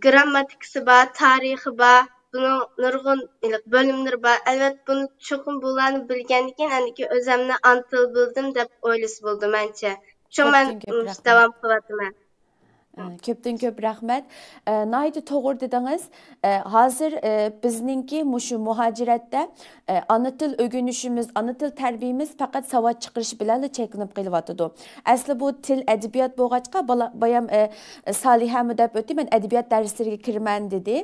گىرامماتىكىسى بار، تارىخى بار، بۇنىڭ نۇرغۇن، ئىللىق، بۆلۈملىرى بار. ئەلۋەتتە، بۇنى چوقۇم بۇلارنى بىلگەندىن كېيىن، ئاندىن كېيىن ئۆزۈمنى ئانا تىل بىلدىم دەپ ئويلىسا بولىدۇ، مەنچە. شۇڭا مەن، كۆپتىن كۆپ رەھمەت. داۋام قىلىۋاتىمەن. ئە، كۆپتىن كۆپ رەھمەت. ئە، ناھايىتى توغرا دېدىڭىز. ئە، ھازىر، ئە، بىزنىڭكى مۇشۇ مۇھاجىرەتتە، ئە، ئانا تىل ئۆگىنىشىمىز، ئانا تىل تەربىيىمىز پەقەت ساۋات چىقىرىش بىلەنلا چەكلىنىپ قېلىۋاتىدۇ. ئەسلى بۇ تىل، ئەدەبىيات بولغاچقا، بالا-، بايام، ئە، سالىھەمۇ دەپ ئۆتتى، مەن ئەدەبىيات دەرسلىرىگە كىرىمەن دېدى.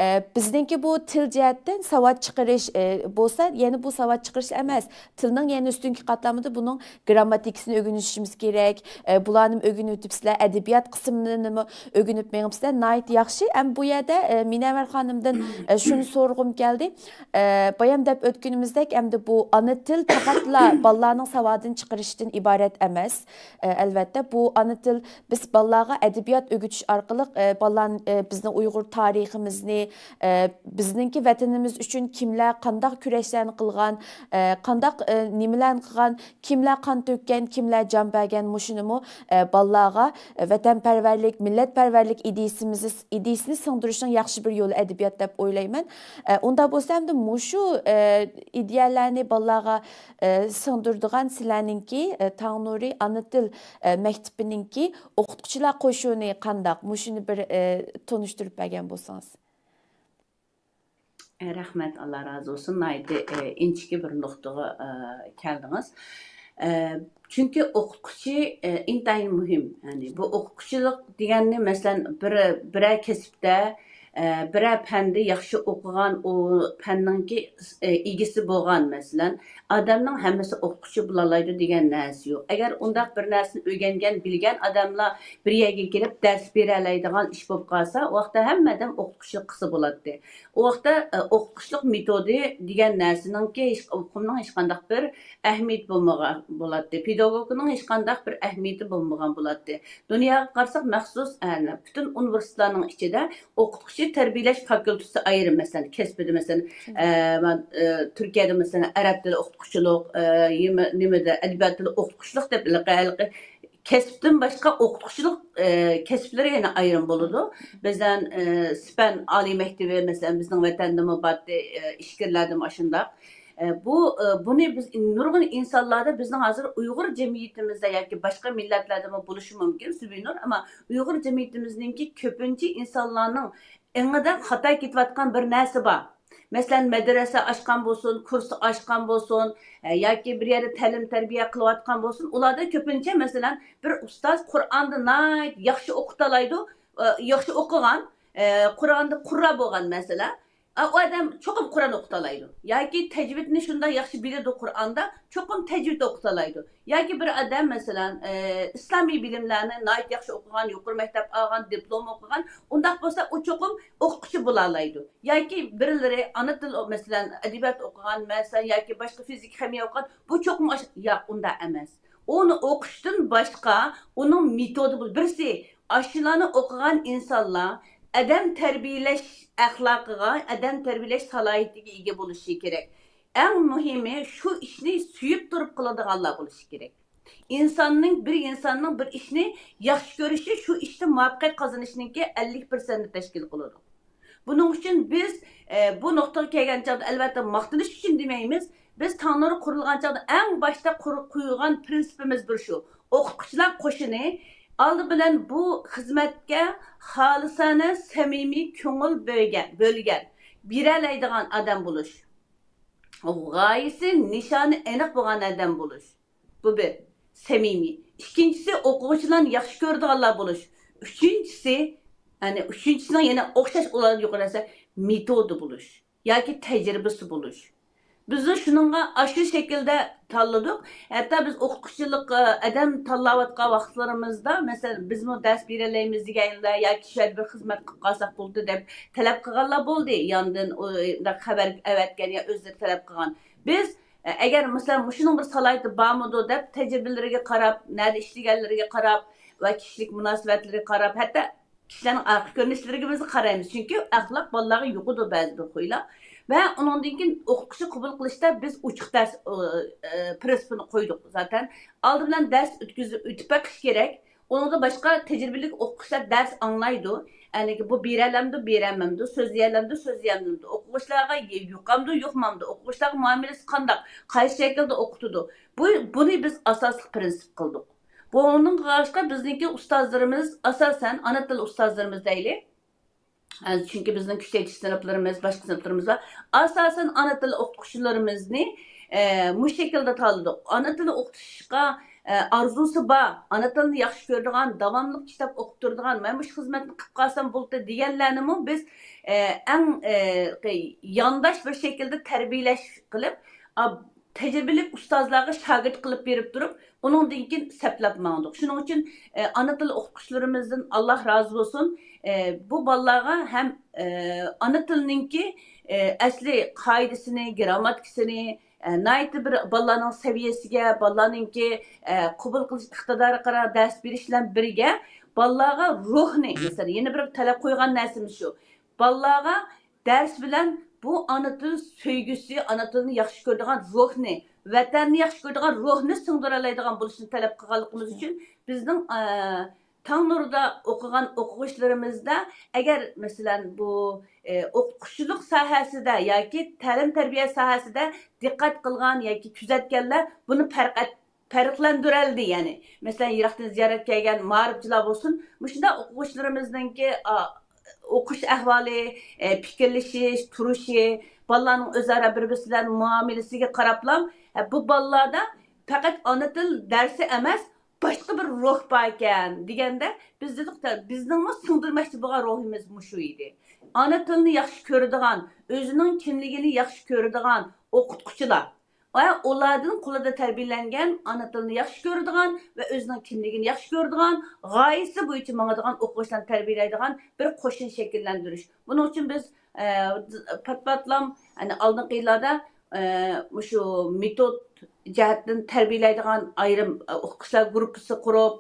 ئە، بىزنىڭكى بۇ تىل جەھەتتىن ساۋات چىقىرىش، ئە، بولسا، يەنە بۇ ساۋات چىقىرىش ئەمەس، تىلنىڭ يەنە ئۈستۈنكى قاتلامىدا بۇنىڭ گىرامماتىكىسىنى ئۆگىنىشىمىز كېرەك. ئە، بۇلارنىمۇ ئۆگىنىۋېتىپسىلەر، ئەدەبىيات قىسمىنىمۇ ئۆگىنىپ مېڭىپسىلەر. ناھايىتى ياخشى. ئەمما بۇ يەردە، ئە، مىنەۋەر خانىمدىن، ئە، شۇنى سورىغۇم كەلدى. ئە، بايام دەپ ئۆتكىنىمىزدەك، ئەمدى بۇ ئانا تىل پەقەتلا بالىلارنىڭ ساۋادىنى چىقىرىشتىن ئىبارەت ئەمەس. ئە، ئەلۋەتتە، بۇ ئانا تىل، بىز بالىلارغا ئەدەبىيات ئۆگىتىش ئارقىلىق، ئە، بالىلار، ئە، بىزنىڭ ئۇيغۇر تارىخىمىزنى، ئە، بىزنىڭكى ۋەتىنىمىز ئۈچۈن كىملەر قانداق كۈرەشلەرنى قىلغان، ئە، قانداق، ئە، نېمىلەرنى قىلغان، كىملەر قان تۆككەن، كىملەر جان بەرگەن، مۇشۇنىمۇ، ئە، بالىلارغا، ئە، ۋەتەنپەرۋەرلىك، مىللەتپەرۋەرلىك ئىدىيىسىمىزنى، ئىدىيىسىنى سىڭدۈرۈشنىڭ ياخشى بىر يولى ئەدەبىيات دەپ ئويلايمەن. ئە، ئۇنداق بولسا ئەمدى مۇشۇ، ئە، ئىدىيەلەرنى بالىلارغا، ئە، سىڭدۈرىدىغان سىلەرنىڭكى، ئە، تاڭنۇرى ئانا تىل، ئە، مەكتىپىنىڭكى ئوقۇتقۇچىلار قوشۇنى قانداق؟ مۇشۇنى بىر، ئە، تونۇشتۇرۇپ بەرگەن بولسىڭىز. رەھمەت، ئاللا رازى بولسۇن. ناھايىتى، ئە، ئىنچىكە بىر نۇقتىغا، ئە، كەلدىڭىز. ئە، چۈنكى ئوقۇتقۇچى، ئە، ئىنتايىن مۇھىم. يەنى بۇ ئوقۇتقۇچىلىق دېگەننى، مەسىلەن، بىر، بىرەر كەسىپتە، ئە، بىرەر پەندە ياخشى ئوقۇغان، ئۇ پەننىڭكى، ئە، ئىگىسى بولغان، مەسىلەن، ئادەمنىڭ ھەممىسى ئوقۇتقۇچى بولالايدۇ دېگەن نەرسە يوق. ئەگەر ئۇنداق بىر نەرسىنى ئۆگەنگەن، بىلگەن ئادەملەر بىر يەرگە كېلىپ دەرس بېرەلەيدىغان ئىش بولۇپ قالسا، ئۇ ۋاقىتتا ھەممە ئادەم ئوقۇتقۇچىلىق قىلسا بولاتتى. ئۇ ۋاقىتتا، ئە، ئوقۇتقۇچىلىق مېتودى دېگەن نەرسىنىڭكى ھېچ، ئۇقۇمنىڭ ھېچقانداق بىر ئەھمىيىتى بولمىغان بولاتتى. پېداگوگنىڭ ھېچقانداق بىر ئەھمىيىتى بولمىغان بولاتتى. دۇنياغا قارىساق، مەخسۇس، ئە، پۈتۈن ئۇنىۋېرسىتېتلارنىڭ ئىچىدە ئوقۇتقۇچى تەربىيەلەش فاكۇلتېتى ئايرىم، مەسىلەن، كەسپىدە، مەسىلەن، ئە، مەن، ئە، تۈركىيەدە، مەسىلەن، ئەرەب تىلى ئوقۇتقۇچىلىق، ئە، يېمە-، نېمىدە، ئەدەبىيات تىلى ئوقۇتقۇچىلىق دەپ ھېلىقى، ھېلىقى كەسىپتىن باشقا ئوقۇتقۇچىلىق، ئە، كەسىپلىرى يەنە ئايرىم بولىدۇ. بىزدىن، ئە، سىپەن ئالىي مەكتىپى، مەسىلەن، بىزنىڭ ۋەتەندىمۇ بارتى، ئە، ئىچكىرىلەردىمۇ ئاشۇنداق. ئە، بۇ، ئە، بۇنى بىز نۇرغۇن ئىنسانلاردا، بىزنىڭ ھازىر ئۇيغۇر جەمئىيىتىمىزدە ياكى باشقا مىللەتلەردىمۇ بولۇشى مۇمكىن، زۇبىنۇر، ئەمما ئۇيغۇر جەمئىيىتىمىزنىڭكى كۆپىنچە ئىنسانلارنىڭ ئېڭىدا خاتا كېتىۋاتقان بىر نەرسە بار. مەسىلەن، مەدرەسە ئاچقان بولسۇن، كۇرس ئاچقان بولسۇن، ئە، ياكى بىر يەردە تەلىم-تەربىيە قىلىۋاتقان بولسۇن، ئۇلاردا كۆپىنچە، مەسىلەن، بىر ئۇستاز قۇرئاندا ناھايىتى ياخشى ئوقۇتالايدۇ، ئە، ياخشى ئوقۇغان، ئە، قۇرئاندا قۇررا بولغان، مەسىلەن، ئە، ئۇ ئادەم چوقۇم قۇرئان ئوقۇتالايدۇ. ياكى تەجۋىدنى شۇنداق ياخشى بىلىدۇ قۇرئاندا، چوقۇم تەجۋىد ئوقۇتالايدۇ. ياكى بىر ئادەم، مەسىلەن، ئە، ئىسلامىي بىلىملەرنى ناھايىتى ياخشى ئوقۇغان، يۇقىرى مەكتەپ ئالغان، دىپلوم ئوقۇغان، ئۇنداق بولسا ئۇ چوقۇم ئوقۇتقۇچى بولالايدۇ. ياكى بىرلىرى ئانا تىل، مەسىلەن، ئەدەبىيات ئوقۇغان، مەسىلەن، ياكى باشقا فىزىكا، خىمىيە ئوقۇغان، بۇ چوقۇم ئاش-، ياق، ئۇنداق ئەمەس. ئۇنى ئوقۇشتىن باشقا ئۇنىڭ مېتودى بول-، بىرسى، ئاشۇلارنى ئوقۇغان ئىنسانلار ئادەم تەربىيەلەش ئەخلاقىغا، ئادەم تەربىيەلەش سالاھىيىتىگە ئىگە بولۇشى كېرەك. ئەڭ مۇھىمى، شۇ ئىشنى سۆيۈپ تۇرۇپ قىلىدىغانلار بولۇشى كېرەك. ئىنساننىڭ، بىر ئىنساننىڭ بىر ئىشنى ياخشى كۆرۈشى شۇ ئىشتىن مۇۋەپپەقىيەت قازىنىشنىڭكى ئەللىك پىرسەنتنى تەشكىل قىلىدۇ. بۇنىڭ ئۈچۈن بىز، ئە، بۇ نۇقتىغا كەلگەن چاغدا، ئەلۋەتتە، ماختىنىش ئۈچۈن دېمەيمىز. بىز تاڭنۇر قۇرۇلغان چاغدا ئەڭ باشتا قۇر-، قويغان پىرىنسىپىمىز بىر شۇ. ئوقۇتقۇچىلار قوشۇنى ئالدى بىلەن بۇ خىزمەتكە خالىسانە، سەمىمىي كۆڭۈل بۆگەن-، بۆلگەن، بېرەلەيدىغان ئادەم بولۇش. غايىسى، نىشانى ئېنىق بولغان ئادەم بولۇش. بۇ بىر، سەمىمىي. ئىككىنچىسى، ئوقۇغۇچىلارنى ياخشى كۆرىدىغانلار بولۇش. ئۈچىنچىسى، يەنى ئۈچىنچىسىنىڭ يەنە ئوخشاش ئۇلاردا يۇقىرى دەرسە، مېتودا بولۇش ياكى تەجرىبىسى بولۇش. بىزمۇ شۇنىڭغا ئاشۇ شەكىلدە تاللىدۇق. ھەتتا بىز ئوقۇتقۇچىلىق، ئادەم تاللاۋاتقان ۋاقىتلىرىمىزدا، مەسىلەن، بىزمۇ دەرس بېرەلەيمىز دېگەنلەر ياكى شۇ يەردە بىر خىزمەت قىلىپ قالساق بولدى دەپ تەلەپ قىلغانلار بولدى. ياندىن ئۇ، خەۋەر ئەۋەتكەن يا ئۆزلىرى تەلەپ قىلغان. بىز، ئەگەر مەسىلەن، مۇشۇنىڭ بىر سالاھىيىتى بارمىدۇ دەپ تەجرىبىلىرىگە قاراپ، نەدە ئىشلىگەنلىرىگە قاراپ ۋە كىشىلىك مۇناسىۋەتلىرىگە قاراپ، ھەتتا كىشىلەرنىڭ ئارقا كۆرۈنۈشلىرىگە بىز قارايمىز. چۈنكى ئەخلاق بالىلارغا يۇقىدۇ بەزى بىر خۇيلار. ۋە ئۇنىڭدىن كېيىن ئوقۇتقۇچى قوبۇل قىلىشتا بىز ئوچۇق دەرس، ئە، ئە، پىرىنسىپىنى قويدۇق زاتەن. ئالدى بىلەن دەرس ئۆتكۈزۈپ، ئۆتۈپ بېقىش كېرەك. ئۇنىڭدا باشقا تەجرىبىلىك ئوقۇغۇچىلار دەرس ئاڭلايدۇ. يەنى بۇ بېرەلەمدۇ، بېرەلمەمدۇ، سۆزلىيەلەمدۇ، سۆزلىيەلمەمدۇ، ئوقۇغۇچىلارغا يۇقامدۇ، يۇقمامدۇ، ئوقۇغۇچىلارغا مۇئامىلىسى قانداق، قايسى شەكىلدە ئوقۇتىدۇ، بۇ، بۇنى بىز ئاساسلىق پىرىنسىپ قىلدۇق. بۇنىڭغا قاراشقا بىزنىڭكى ئۇستازلىرىمىز، ئاساسەن، ئانا تىل ئۇستازلىرىمىز دەيلى. چۈنكى بىزنىڭ كۈچەيتىش سىنىپلىرىمىز، باشقا سىنىپلىرىمىز بار. ئاساسەن، ئانا تىل ئوقۇتقۇچىلىرىمىزنى، ئە، مۇشۇ شەكىلدە تاللىدۇق. ئانا تىلى ئوقۇتۇشقا، ئە، ئارزۇسى بار، ئانا تىلىنى ياخشى كۆرىدىغان، داۋاملىق كىتاب ئوقۇپ تۇرىدىغان، مەن مۇشۇ خىزمەتنى قىلىپ قالسام بولدى دېگەنلەرنىمۇ بىز، ئە، ئەڭ، ئە، يانداش بىر شەكىلدە تەربىيەلەش قىلىپ، ئا، تەجرىبىلىك ئۇستازلارغا شاگىرت قىلىپ بېرىپ تۇرۇپ، ئۇنىڭدىن كېيىن سەپلەپ ماڭدۇق. شۇنىڭ ئۈچۈن، ئە، ئانا تىل ئوقۇتقۇچىلىرىمىزدىن ئاللا رازى بولسۇن. ئە، بۇ بالىلارغا ھەم، ئە، ئانا تىلنىڭكى، ئە، ئەسلى قائىدىسىنى، گىرامماتىكىسىنى، ئە، ناھايىتى بىر بالىلارنىڭ سەۋىيەسىگە، بالىلارنىڭكى، ئە، قوبۇل قىلىش ئىقتىدارىغا قاراپ دەرس بېرىش بىلەن بىرگە، بالىلارغا روھنى، مەسىلەن، يەنە بىر تەلەپ قويغان نەرسىمىز شۇ. بالىلارغا دەرس بىلەن بۇ ئانا تىل سۆيگۈسى، ئانا تىلنى ياخشى كۆرىدىغان روھنى، ۋەتەننى ياخشى كۆرىدىغان روھنى سىڭدۈرەلەيدىغان بولۇشنى تەلەپ قىلغانلىقىمىز ئۈچۈن بىزنىڭ، ئە، تاڭنۇردا ئوقۇغان ئوقۇغۇچىلىرىمىزدا ئەگەر، مەسىلەن، بۇ، ئە، ئوقۇتقۇچىلىق ساھەسىدە ياكى تەلىم-تەربىيە ساھەسىدە دىققەت قىلغان ياكى كۆزەتكەنلەر بۇنى پەرق-، پەرقلەندۈرەلدى، يەنى، مەسىلەن، يىراقتىن زىيارەت كەلگەن مائارىپچىلار بولسۇن، مۇشۇنداق ئوقۇغۇچىلىرىمىزنىڭكى، ئا، ئوقۇش ئەھۋالى، ئە، پىكىرلىشىش، تۇرۇشى، بالىلارنىڭ ئۆزئارا بىر-بىرسى بىلەن مۇئامىلىسىگە قاراپلا، ئە، بۇ بالىلاردا پەقەت ئانا تىل دەرسى ئەمەس، باشقا بىر روھ بار ئىكەن دېگەندە، بىز دېدۇق، بىزنىڭمۇ سىڭدۈرمەكچى بولغان روھىمىز مۇشۇ ئىدى. ئانا تىلنى ياخشى كۆرىدىغان، ئۆزىنىڭ كىملىكىنى ياخشى كۆرىدىغان ئوقۇتقۇچىلار ۋە ئۇلاردىن قولىدا تەربىيەلەنگەن، ئانا تىلىنى ياخشى كۆرىدىغان ۋە ئۆزىنىڭ كىملىكىنى ياخشى كۆرىدىغان، غايىسى بويىچە ماڭىدىغان ئوقۇغۇچىلارنى تەربىيەلەيدىغان بىر قوشۇن شەكىللەندۈرۈش. بۇنىڭ ئۈچۈن بىز، ئە، پات-پاتلام، يەنى ئالدىنقى يىللاردا، ئە، مۇشۇ مېتود جەھەتتىن تەربىيەلەيدىغان ئايرىم، ئە، ئوقۇتقۇچىلار گۇرۇپپىسى قۇرۇپ،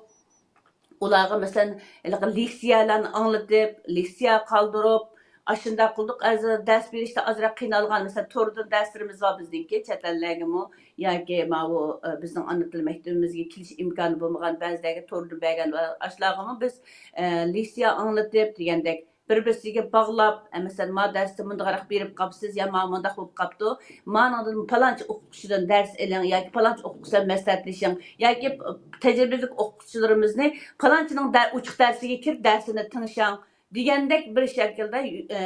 ئۇلارغا، مەسىلەن، ھېلىقى لېكسىيەلەرنى ئاڭلىتىپ، لېكسىيە قالدۇرۇپ، ئاشۇنداق قىلدۇق. ھازىر دەرس بېرىشتە ئازراق قىينالغان، مەسىلەن، توردىن دەرسلىرىمىز بار بىزنىڭكى، چەت ئەللەرگىمۇ ياكى ماۋۇ، ئە، بىزنىڭ ئانا تىل مەكتىۋىمىزگە كېلىش ئىمكانى بولمىغان بەزىلەرگە توردىن بەرگەن ۋە ئاشۇلارغىمۇ بىز، ئە، لېكسىيە ئاڭلىتىپ دېگەندەك، بىر-بىرسىگە باغلاپ، ئە، مەسىلەن، ما دەرستە مۇنداقراق بېرىپ قاپسىز يا ما مۇنداق بولۇپ قاپتۇ، مانىڭدىن پالانچى ئوقۇتقۇچىدىن دەرس ئېلىڭ ياكى پالانچى ئوقۇتقۇچى بىلەن مەسلىھەتلىشىڭ ياكى تەجرىبىلىك ئوقۇتقۇچىلىرىمىزنى پالانچىنىڭ دە-، ئوچۇق دەرسىگە كىرىپ دەرسىنى تىڭشاڭ دېگەندەك بىر شەكىلدە، ئە،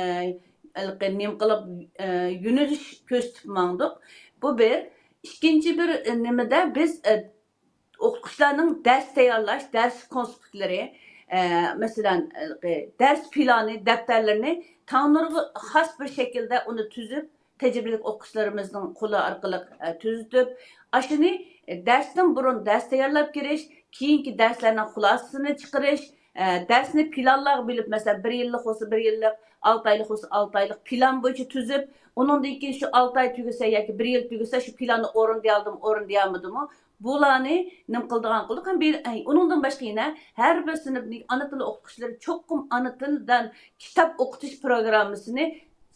ھېلىقى نېمە قىلىپ، ئە، يۆنىلىش كۆرسىتىپ ماڭدۇق. بۇ بىر. ئىككىنچى بىر، ئە، نېمىدە بىز، ئە، ئوقۇتقۇچىلارنىڭ دەرس تەييارلاش، دەرس كونسپېكتلىرى، ئە، مەسىلەن، ئە، دەرس پىلانى، دەپتەرلىرىنى تاڭنۇرغا خاس بىر شەكىلدە ئۇنى تۈزۈپ، تەجرىبىلىك ئوقۇتقۇچىلىرىمىزنىڭ قولى ئارقىلىق، ئە، تۈزۈتۈپ، ئاشۇنى، ئە، دەرستىن بۇرۇن دەرس تەييارلاپ كىرىش، كېيىنكى دەرسلەرنىڭ خۇلاسىسىنى چىقىرىش، ئە، دەرسنى پىلانلارغا بۆلۈپ، مەسىلەن، بىر يىللىق بولسا بىر يىللىق، ئالتە ئايلىق بولسا ئالتە ئايلىق پىلان بويىچە تۈزۈپ، ئۇنىڭدىن كېيىن شۇ ئالتە ئاي تۈگىسە ياكى بىر يىل تۈگىسە، شۇ پىلاننى ئورۇندىيالدىمۇ، ئورۇندىيالمىدىمۇ، بۇلارنى نېمە قىلىدىغان قىلدۇق. ھەم بىر، ئەي، ئۇنىڭدىن باشقا يەنە ھەر بىر سىنىپنىڭ ئانا تىل ئوقۇتقۇچىلىرى چوقۇم ئانا تىلدىن كىتاب ئوقۇتۇش پىروگراممىسىنى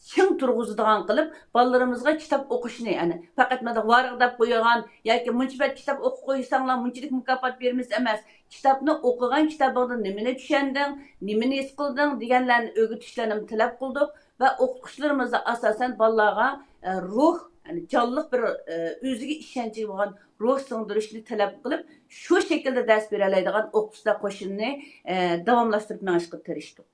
چىڭ تۇرغۇزىدىغان قىلىپ، بالىلىرىمىزغا كىتاب ئوقۇشنى، يەنى پەقەت مۇنداق ۋارىغداپ قويغان ياكى مۇنچە بەت كىتاب ئوقۇپ قويساڭلار، مۇنچىلىك مۇكاپات بېرىمىز ئەمەس، كىتابنى ئوقۇغان، كىتابىڭدىن نېمىنى چۈشەندىڭ، نېمىنى ھېس قىلدىڭ دېگەنلەرنى ئۆگىتىشلەرنىمۇ تەلەپ قىلدۇق ۋە ئوقۇتقۇچىلىرىمىزدا ئاساسەن بالىلارغا، ئە، روھ، يەنى جانلىق بىر، ئە، ئۆزىگە ئىشەنچى بولغان روھ سىڭدۈرۈشنى تەلەپ قىلىپ، شۇ شەكىلدە دەرس بېرەلەيدىغان ئوقۇتقۇچىلار قوشۇنىنى، ئە، داۋاملاشتۇرۇپ مېڭىشقا تىرىشتۇق.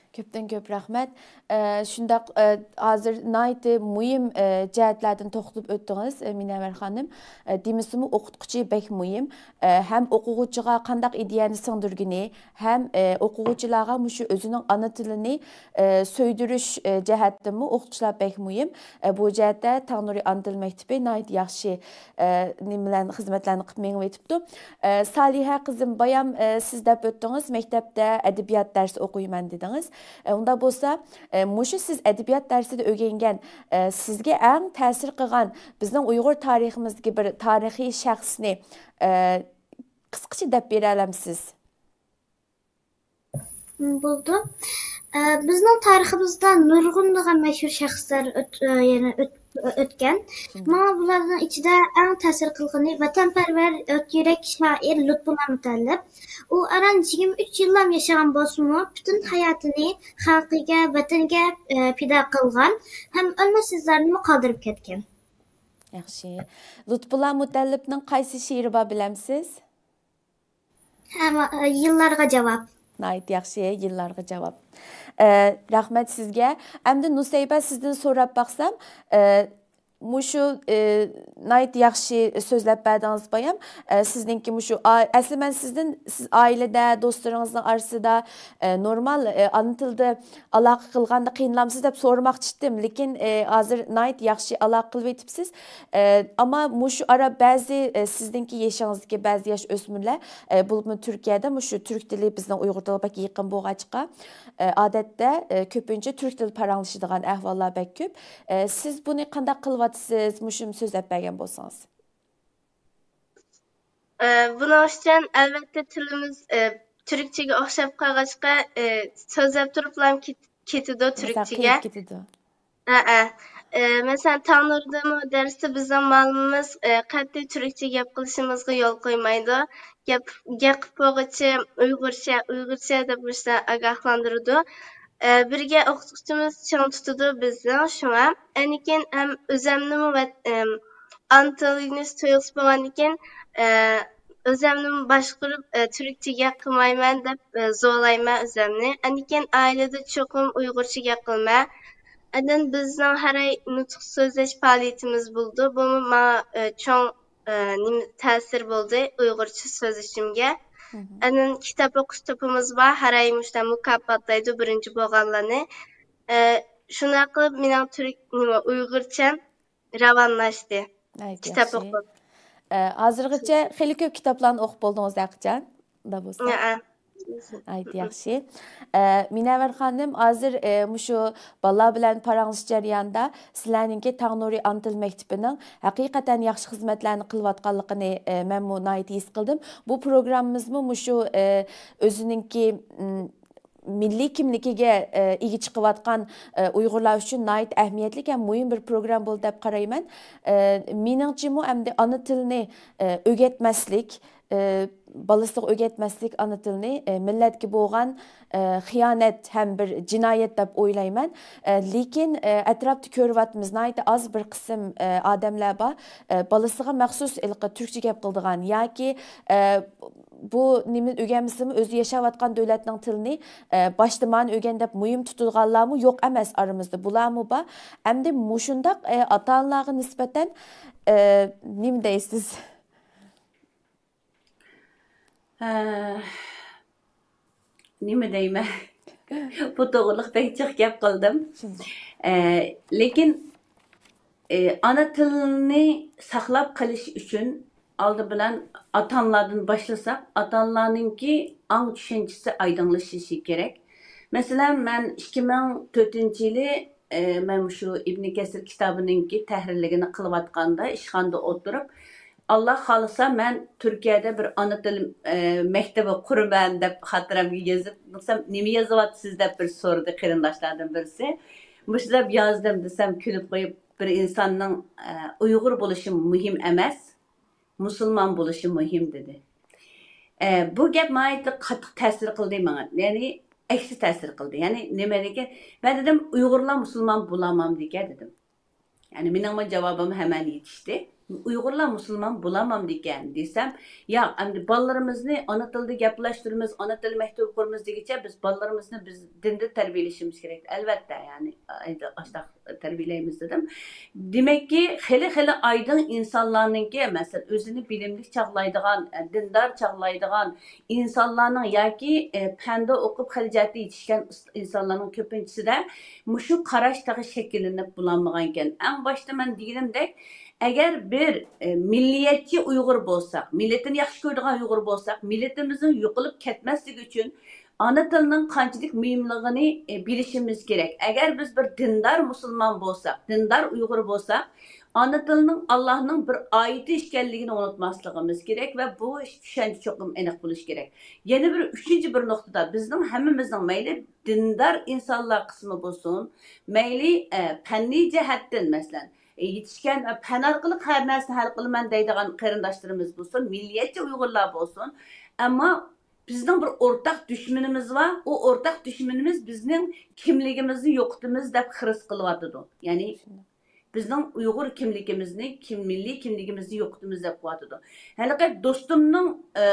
كۆپتىن كۆپ رەھمەت. ئە، شۇنداق، ئە، ھازىر ناھايىتى مۇھىم، ئە، جەھەتلەردىن توختىلىپ ئۆتتىڭىز، ئە، مۇنەۋۋەر خانىم. ئە، دېمىسىمۇ ئوقۇتقۇچى بەك مۇھىم. ئە، ھەم ئوقۇغۇچىغا قانداق ئىدىيەنى سىڭدۈرگىنى، ھەم، ئە، ئوقۇغۇچىلارغا مۇشۇ ئۆزىنىڭ ئانا تىلىنى، ئە، سۆيدۈرۈش، ئە، جەھەتتىنمۇ ئوقۇتقۇچىلار بەك مۇھىم. ئە، بۇ جەھەتتە تاڭنۇرى ئانا تىل مەكتىپى ناھايىتى ياخشى، ئە، نېمە بىلەن، خىزمەتلەرنى قىلىپ مېڭىۋېتىپتۇ. ئە، سالىھە قىزىم، بايام، ئە، سىز دەپ ئۆتتىڭىز، مەكتەپتە ئەدەبىيات دەرسى ئوقۇيمەن دېدىڭىز. ئە، ئۇنداق بولسا، ئە، مۇشۇ سىز ئەدەبىيات دەرسىدە ئۆگەنگەن، ئە، سىزگە ئەڭ تەسىر قىلغان بىزنىڭ ئۇيغۇر تارىخىمىزدىكى بىر تارىخىي شەخسنى، ئە، قىسقىچە دەپ بېرەلەمسىز؟ بولىدۇ. ئە، بىزنىڭ تارىخىمىزدا نۇرغۇنلىغان مەشھۇر شەخسلەر ئۆت-، ئە، يەنە ئۆت-، ئۆتكەن. ماڭا بۇلارنىڭ ئىچىدە ئەڭ تەسىر قىلغىنى ۋەتەنپەرۋەر، ئۆت يۈرەك شائىر لۇتپۇللا مۇتەللىپ. ئۇ ئاران يىگىرمە ئۈچ يىللام ياشىغان بولسىمۇ، پۈتۈن ھاياتىنى خەلقىگە، ۋەتىنىگە، ئە، پىدا قىلغان ھەم ئۆلمەس ئىزلارنىمۇ قالدۇرۇپ كەتكەن. ياخشى. لۇتپۇللا مۇتەللىپنىڭ قايسى شېئىرى بار، بىلەمسىز؟ ھە، ما-، يىللارغا جاۋاب. ناھايىتى ياخشى، يىللارغا جاۋاب. ئە، رەھمەت سىزگە. ئەمدى نۇسەيبە، سىزدىن سوراپ باقسام، ئە، مۇشۇ، ئە، ناھايىتى ياخشى سۆزلەپ بەردىڭىز، بايام. ئە، سىزنىڭكى مۇشۇ ئا-، ئەسلى مەن سىزدىن، سىز ئائىلىدە، دوستلىرىڭىزنىڭ ئارىسىدا، ئە، نورمال، ئە، ئانا تىلدا ئالاقە قىلغاندا قىينىلامسىز دەپ سورىماقچى ئىدىم، لېكىن، ئى، ھازىر ناھايىتى ياخشى ئالاقە قىلىۋېتىپسىز. ئى، ئەمما مۇشۇ ئارا بەزى، ئى، سىزنىڭكى يېشىڭىزدىكى بەزى ياش ئۆسمۈرلەر، ئى، بولۇپمۇ تۈركىيەدە مۇشۇ تۈرك تىلى بىزنىڭ ئۇيغۇر تىلىغا بەك يېقىن بولغاچقا، ئى، ئادەتتە، ئى، كۆپىنچە تۈرك تىلى پاراڭلىشىدىغان ئەھۋاللار بەك كۆپ. ئى، سىز بۇنى قانداق قىلىۋاتىسىز؟ مۇشۇنى سۆزلەپ بەرگەن بولسىڭىز. ئە، بۇنىڭ ئۈچۈن، ئەلۋەتتە، تىلىمىز، ئە، تۈركچىگە ئوخشاپ قالغاچقا، ئە، سۆزلەپ تۇرۇپلا كېت-، كېتىدۇ تۈركچىگە. قېيىپ كېتىدۇ. ئە، ئە. ئە، مەسىلەن، تاڭنۇردا دەرستە بىزنىڭ مۇئەللىمىمىز، ئە، قەتئىي تۈركچە گەپ قىلىشىمىزغا يول قويمايدۇ. گەپ، گەپ قىلىپ بولغۇچە ئۇيغۇرچە، ئۇيغۇرچە دەپ مۇشۇنداق ئاگاھلاندۇرىدۇ. ئە، بىرگە ئوقۇتقۇچىمىز چىڭ تۇتىدۇ بىزنىڭ شۇڭا. ئەنكىن ھەم ئۆزەمنىمۇ ۋەت-، ئەم، ئانا تىل ئۆگىنىش تۇيغۇسى بولغاندىكىن، ئە، ئۆزەمنىمۇ باشقۇرۇپ، ئە، تۈركچە گەپ قىلمايمەن دەپ، ئە، زورلايمەن ئۆزەمنى. ئەنكىن ئائىلىدە چوقۇم ئۇيغۇرچە گەپ قىلىمەن. ئاندىن بىزنىڭ ھەر ئاي نۇتۇق سۆزلەش پائالىيىتىمىز بولىدۇ. بۇمۇ ماڭا، ئە، چوڭ، ئە، نېمە، تەسىر بولدى ئۇيغۇرچە سۆزلىشىمگە. ئاندىن كىتاب ئوقۇش توپىمىز بار، ھەر ئاي مۇشۇنداق مۇكاپاتلايدۇ بىرىنچى بولغانلارنى. ئە، شۇنداق قىلىپ مېنىڭ تۈرك، نېمە، ئۇيغۇرچەم راۋانلاشتى. ئايت كىتاب ياخشى. ئوقۇپ. ئە، ھازىرغىچە خېلى كۆپ كىتابلارنى ئوقۇپ بولدىڭىز ھەقىچان؟ ئۇنداق بولسا. ھەئە. ئايت ياخشى. ئە، مىنەۋەر خانىم، ھازىر، ئە، مۇشۇ بالىلار بىلەن پاراڭلىشىش جەريانىدا سىلەرنىڭكى تاڭ نۇرى ئانا تىل مەكتىپىنىڭ ھەقىقەتەن ياخشى خىزمەتلەرنى قىلىۋاتقانلىقىنى، ئە، مەنمۇ ناھايىتى ھېس قىلدىم. بۇ پروگراممىمىزمۇ مۇشۇ، ئە، ئۆزىنىڭكى، م، مىللىي كىملىكىگە، ئە، ئىگە چىقىۋاتقان، ئە، ئۇيغۇرلار ئۈچۈن ناھايىتى ئەھمىيەتلىك ھەم مۇھىم بىر پروگرام بولدى دەپ قارايمەن. ئە، مېنىڭچىمۇ ئەمدى ئانا تىلنى، ئە، ئۆگەتمەسلىك، ئە، بالىسىغا ئۆگەتمەسلىك ئانا تىلنى، ئە، مىللەتكە بولغان، ئە، خىيانەت ھەم بىر جىنايەت دەپ ئويلايمەن. ئە، لېكىن، ئە، ئەتراپتا كۆرۈۋاتىمىز، ناھايىتى ئاز بىر قىسىم، ئە، ئادەملەر بار، ئە، بالىسىغا مەخسۇس ھېلىقى تۈركچە گەپ قىلىدىغان ياكى، ئە، بۇ نېمىنى ئۆگەنمىسىمۇ ئۆزى ياشاۋاتقان دۆلەتنىڭ تىلىنى، ئە، باشتا مانا ئۆگەن دەپ مۇھىم تۇتىدىغانلارمۇ يوق ئەمەس ئارىمىزدا. بۇلارمۇ بار. ئەمدى مۇشۇنداق، ئە، ئاتا-ئانىلارغا نىسبەتەن، ئە، نېمە دەيسىز؟ ھە، نېمە دەيمەن؟ بۇ توغرىلىق بەك جىق گەپ قىلدىم. شۇنداق. ئە، لېكىن، ئە، ئانا تىلنى ساقلاپ قېلىش ئۈچۈن ئالدى بىلەن ئاتا-ئانىلاردىن باشلىساق، ئاتا-ئانىلارنىڭكى ئاڭ چۈشەنچىسى ئايدىڭلىشىشى كېرەك. مەسىلەن، مەن ئىككى مىڭ تۆتىنچى يىلى، ئە، مەن مۇشۇ ئىبن كەسىر كىتابىنىڭكى تەھرىرلىكىنى قىلىۋاتقاندا، ئىشخانىدا ئولتۇرۇپ، ئاللا خالىسا، مەن تۈركىيەدە بىر ئانا تىل، ئە، مەكتىپى قۇرىمەن دەپ خاتىرەمگە يېزىپ، دېسەم، نېمە يېزىۋاتىسىز دەپ بىر سورىدى قېرىنداشلاردىن بىرسى. مۇشۇ دەپ يازدىم دېسەم، كۈلۈپ قويۇپ، بىر ئىنساننىڭ، ئە، ئۇيغۇر بولۇشى مۇھىم ئەمەس، مۇسۇلمان بولۇشى مۇھىم دېدى. ئە، بۇ گەپ ناھايىتى قاتتىق تەسىر قىلدى ماڭا. يەنى ئەكسى تەسىر قىلدى. يەنى نېمە دېگەن، مەن دېدىم، ئۇيغۇرلار مۇسۇلمان بولالمامدىكەن دېدىم. يەنى مېنىڭمۇ جاۋابىم ھەمەن يېتىشتى. ئۇيغۇرلار مۇسۇلمان بولالمامدىكەن دېسەم، ياق، ئەمدى بالىلىرىمىزنى ئانا تىلدا گەپلەشتۈرىمىز، ئانا تىل مەكتىپى قۇرىمىز دېگۈچە بىز بالىلىرىمىزنى بىز دىندا تەربىيەلىشىمىز كېرەك. ئەلۋەتتە، يەنى ئاشۇنداق تەربىيەلەيمىز دېدىم. دېمەككى، خېلى، خېلى ئايدىڭ ئىنسانلارنىڭكى، مەسىلەن، ئۆزىنى بىلىملىك چاغلايدىغان، دىندار چاغلايدىغان ئىنسانلارنىڭ ياكى، ئە، پەندە ئوقۇپ خېلى جەھەتتە يېتىشكەن ئىس-، ئىنسانلارنىڭ كۆپىنچىسىدە مۇشۇ قاراش تېخى شەكىللىنىپ بولالمىغانىكەن. ئەڭ باشتا مەن دېگىنىمدەك، ئەگەر بىر، ئە، مىللىيەتچى ئۇيغۇر بولساق، مىللىتىنى ياخشى كۆرىدىغان ئۇيغۇر بولساق، مىللىتىمىزنىڭ يوقىلىپ كەتمەسلىكى ئۈچۈن ئانا تىلنىڭ قانچىلىك مۇھىملىقىنى، ئە، بىلىشىمىز كېرەك. ئەگەر بىز بىر دىندار مۇسۇلمان بولساق، دىندار ئۇيغۇر بولساق، ئانا تىلنىڭ ئاللانىڭ بىر ئايىتى ئىكەنلىكىنى ئۇنتۇماسلىقىمىز كېرەك ۋە بۇ چۈشەنچە چوقۇم ئېنىق بولۇشى كېرەك. يەنە بىر ئۈچىنچى بىر نۇقتىدا، بىزنىڭ ھەممىمىزنىڭ مەيلى دىندار ئىنسانلار قىسمى بولسۇن، مەيلى، ئە، پەننىي جەھەتتىن، مەسىلەن، ئە، يېتىشكەن ۋە پەن ئارقىلىق ھەر نەرسىنى ھەل قىلىمەن دەيدىغان قېرىنداشلىرىمىز بولسۇن، مىللىيەتچى ئۇيغۇرلار بولسۇن، ئەمما بىزنىڭ بىر ئورتاق دۈشمىنىمىز بار، ئۇ ئورتاق دۈشمىنىمىز بىزنىڭ كىملىكىمىزنى يوقىتىمىز دەپ خىرىس قىلىۋاتىدۇ. يەنى بىزنىڭ ئۇيغۇر كىملىكىمىزنى، كىم، مىللىي كىملىكىمىزنى يوقىتىمىز دەپ قىلىۋاتىدۇ. ھېلىقى دوستۇمنىڭ، ئە،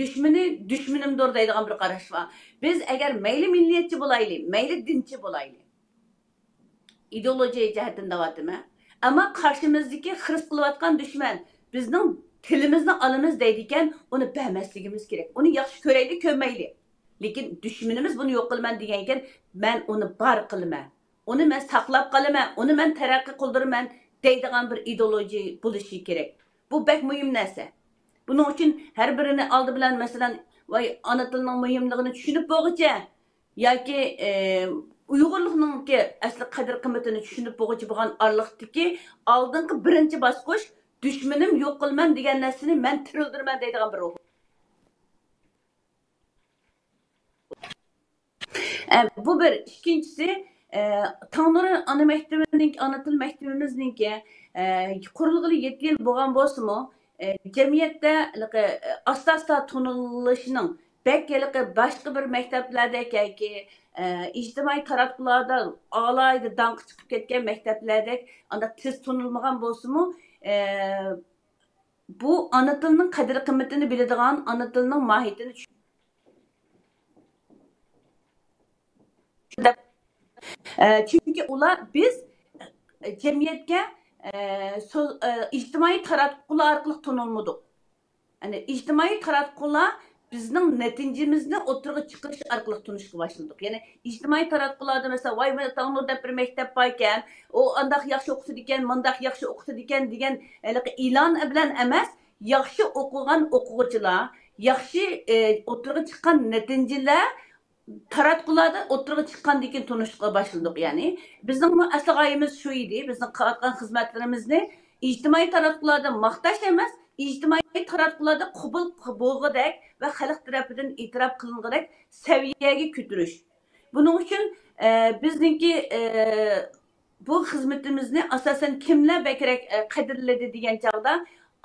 دۈشمىنى دۈشمىنىمدۇر دەيدىغان بىر قاراش بار. بىز ئەگەر مەيلى مىللىيەتچى بولايلى، مەيلى دىنچى بولايلى، ئىدېئولوگىيە جەھەتتىن دەۋاتىمەن. ئەمما قارشىمىزدىكى خىرىس قىلىۋاتقان دۈشمەن بىزنىڭ تىلىمىزنى ئالىمىز دەيدىكەن، ئۇنى بەرمەسلىكىمىز كېرەك. ئۇنى ياخشى كۆرەيلى، كۆرمەيلى. لېكىن دۈشمىنىمىز بۇنى يوق قىلىمەن دېگەنكەن، مەن ئۇنى بار قىلىمەن. ئۇنى مەن ساقلاپ قالىمەن، ئۇنى مەن تەرەققىي قىلدۇرىمەن دەيدىغان بىر ئىدېئولوگىيە بولۇشى كېرەك. بۇ بەك مۇھىم نەرسە. بۇنىڭ ئۈچۈن ھەر بىرىنى ئالدى بىلەن، مەسىلەن، ۋاي، ئانا تىلنىڭ مۇھىملىقىنى چۈشىنىپ بولغۇچە ياكى، ئە، ئۇيغۇرلۇقنىڭكى ئەسلى قەدىر-قىممىتىنى چۈشىنىپ بولغۇچە بولغان ئارىلىقتىكى ئالدىنقى بىرىنچى باسقۇچ، دۈشمىنىم يوق قىلىمەن دېگەن نەرسىنى مەن تىرىلدۈرىمەن دەيدىغان بىر روھ. ئە، بۇ بىر. ئىككىنچىسى، ئە، تاڭنۇرى ئانا مەكتىۋىنىڭ، ئانا تىل مەكتىۋىمىزنىڭكى، ئە، قۇرۇلغىلى يەتتە يىل بولغان بولسىمۇ، ئە، جەمئىيەتتە ھېلىقى، ئە، ئاستا-ئاستا تونۇلۇشىنىڭ بەك ھېلىقى باشقا بىر مەكتەپلەردەك ياكى، ئە، ئىجتىمائىي تاراتقۇلاردا ئالاھىدە داڭقى چىقىپ كەتكەن مەكتەپلەردەك ئانداق تېز تونۇلمىغان بولسىمۇ، ئە، بۇ ئانا تىلنىڭ قەدىر-قىممىتىنى بىلىدىغان، ئانا تىلنىڭ ماھىيىتىنى چۈش-، دەپ، ئە، چۈنكى ئۇلار بىز، ئە، جەمئىيەتكە ئە، سو-، ئە، ئىجتىمائىي تاراتقۇلار ئارقىلىق تونۇلمىدۇق. يەنى ئىجتىمائىي تاراتقۇلار بىزنىڭ نەتىجىمىزنى ئوتتۇرىغا چىقىرىش ئارقىلىق تونۇشقا باشلىدۇق. يەنى ئىجتىمائىي تاراتقۇلاردا، مەسىلەن، ۋاي، مانا تاڭنۇردا بىر مەكتەپ باركەن، ئۇ ئانداق ياخشى ئوقۇتىدىكەن، مانداق ياخشى ئوقۇتىدىكەن دېگەن ھېلىقى ئېلان بىلەن ئەمەس، ياخشى ئوقۇغان ئوقۇغۇچىلار، ياخشى، ئە، ئوتتۇرىغا چىققان نەتىجىلەر تاراتقۇلاردا ئوتتۇرىغا چىققاندىن كېيىن تونۇشقا باشلىدۇق. يەنى بىزنىڭمۇ ئەسلى غايىمىز شۇ ئىدى. بىزنىڭ قىلىۋاتقان خىزمەتلىرىمىزنى ئىجتىمائىي تاراتقۇلاردا ماختاش ئەمەس، ئىجتىمائىي تاراتقۇلاردا قوبۇل بولغۇدەك ۋە خەلق تەرىپىدىن ئېتىراپ قىلىنغۇدەك سەۋىيەگە كۆتۈرۈش. بۇنىڭ ئۈچۈن، ئە، بىزنىڭكى، ئە، بۇ خىزمىتىمىزنى ئاساسەن كىملەر بەكرەك، ئە، قەدىرلىدى دېگەن چاغدا،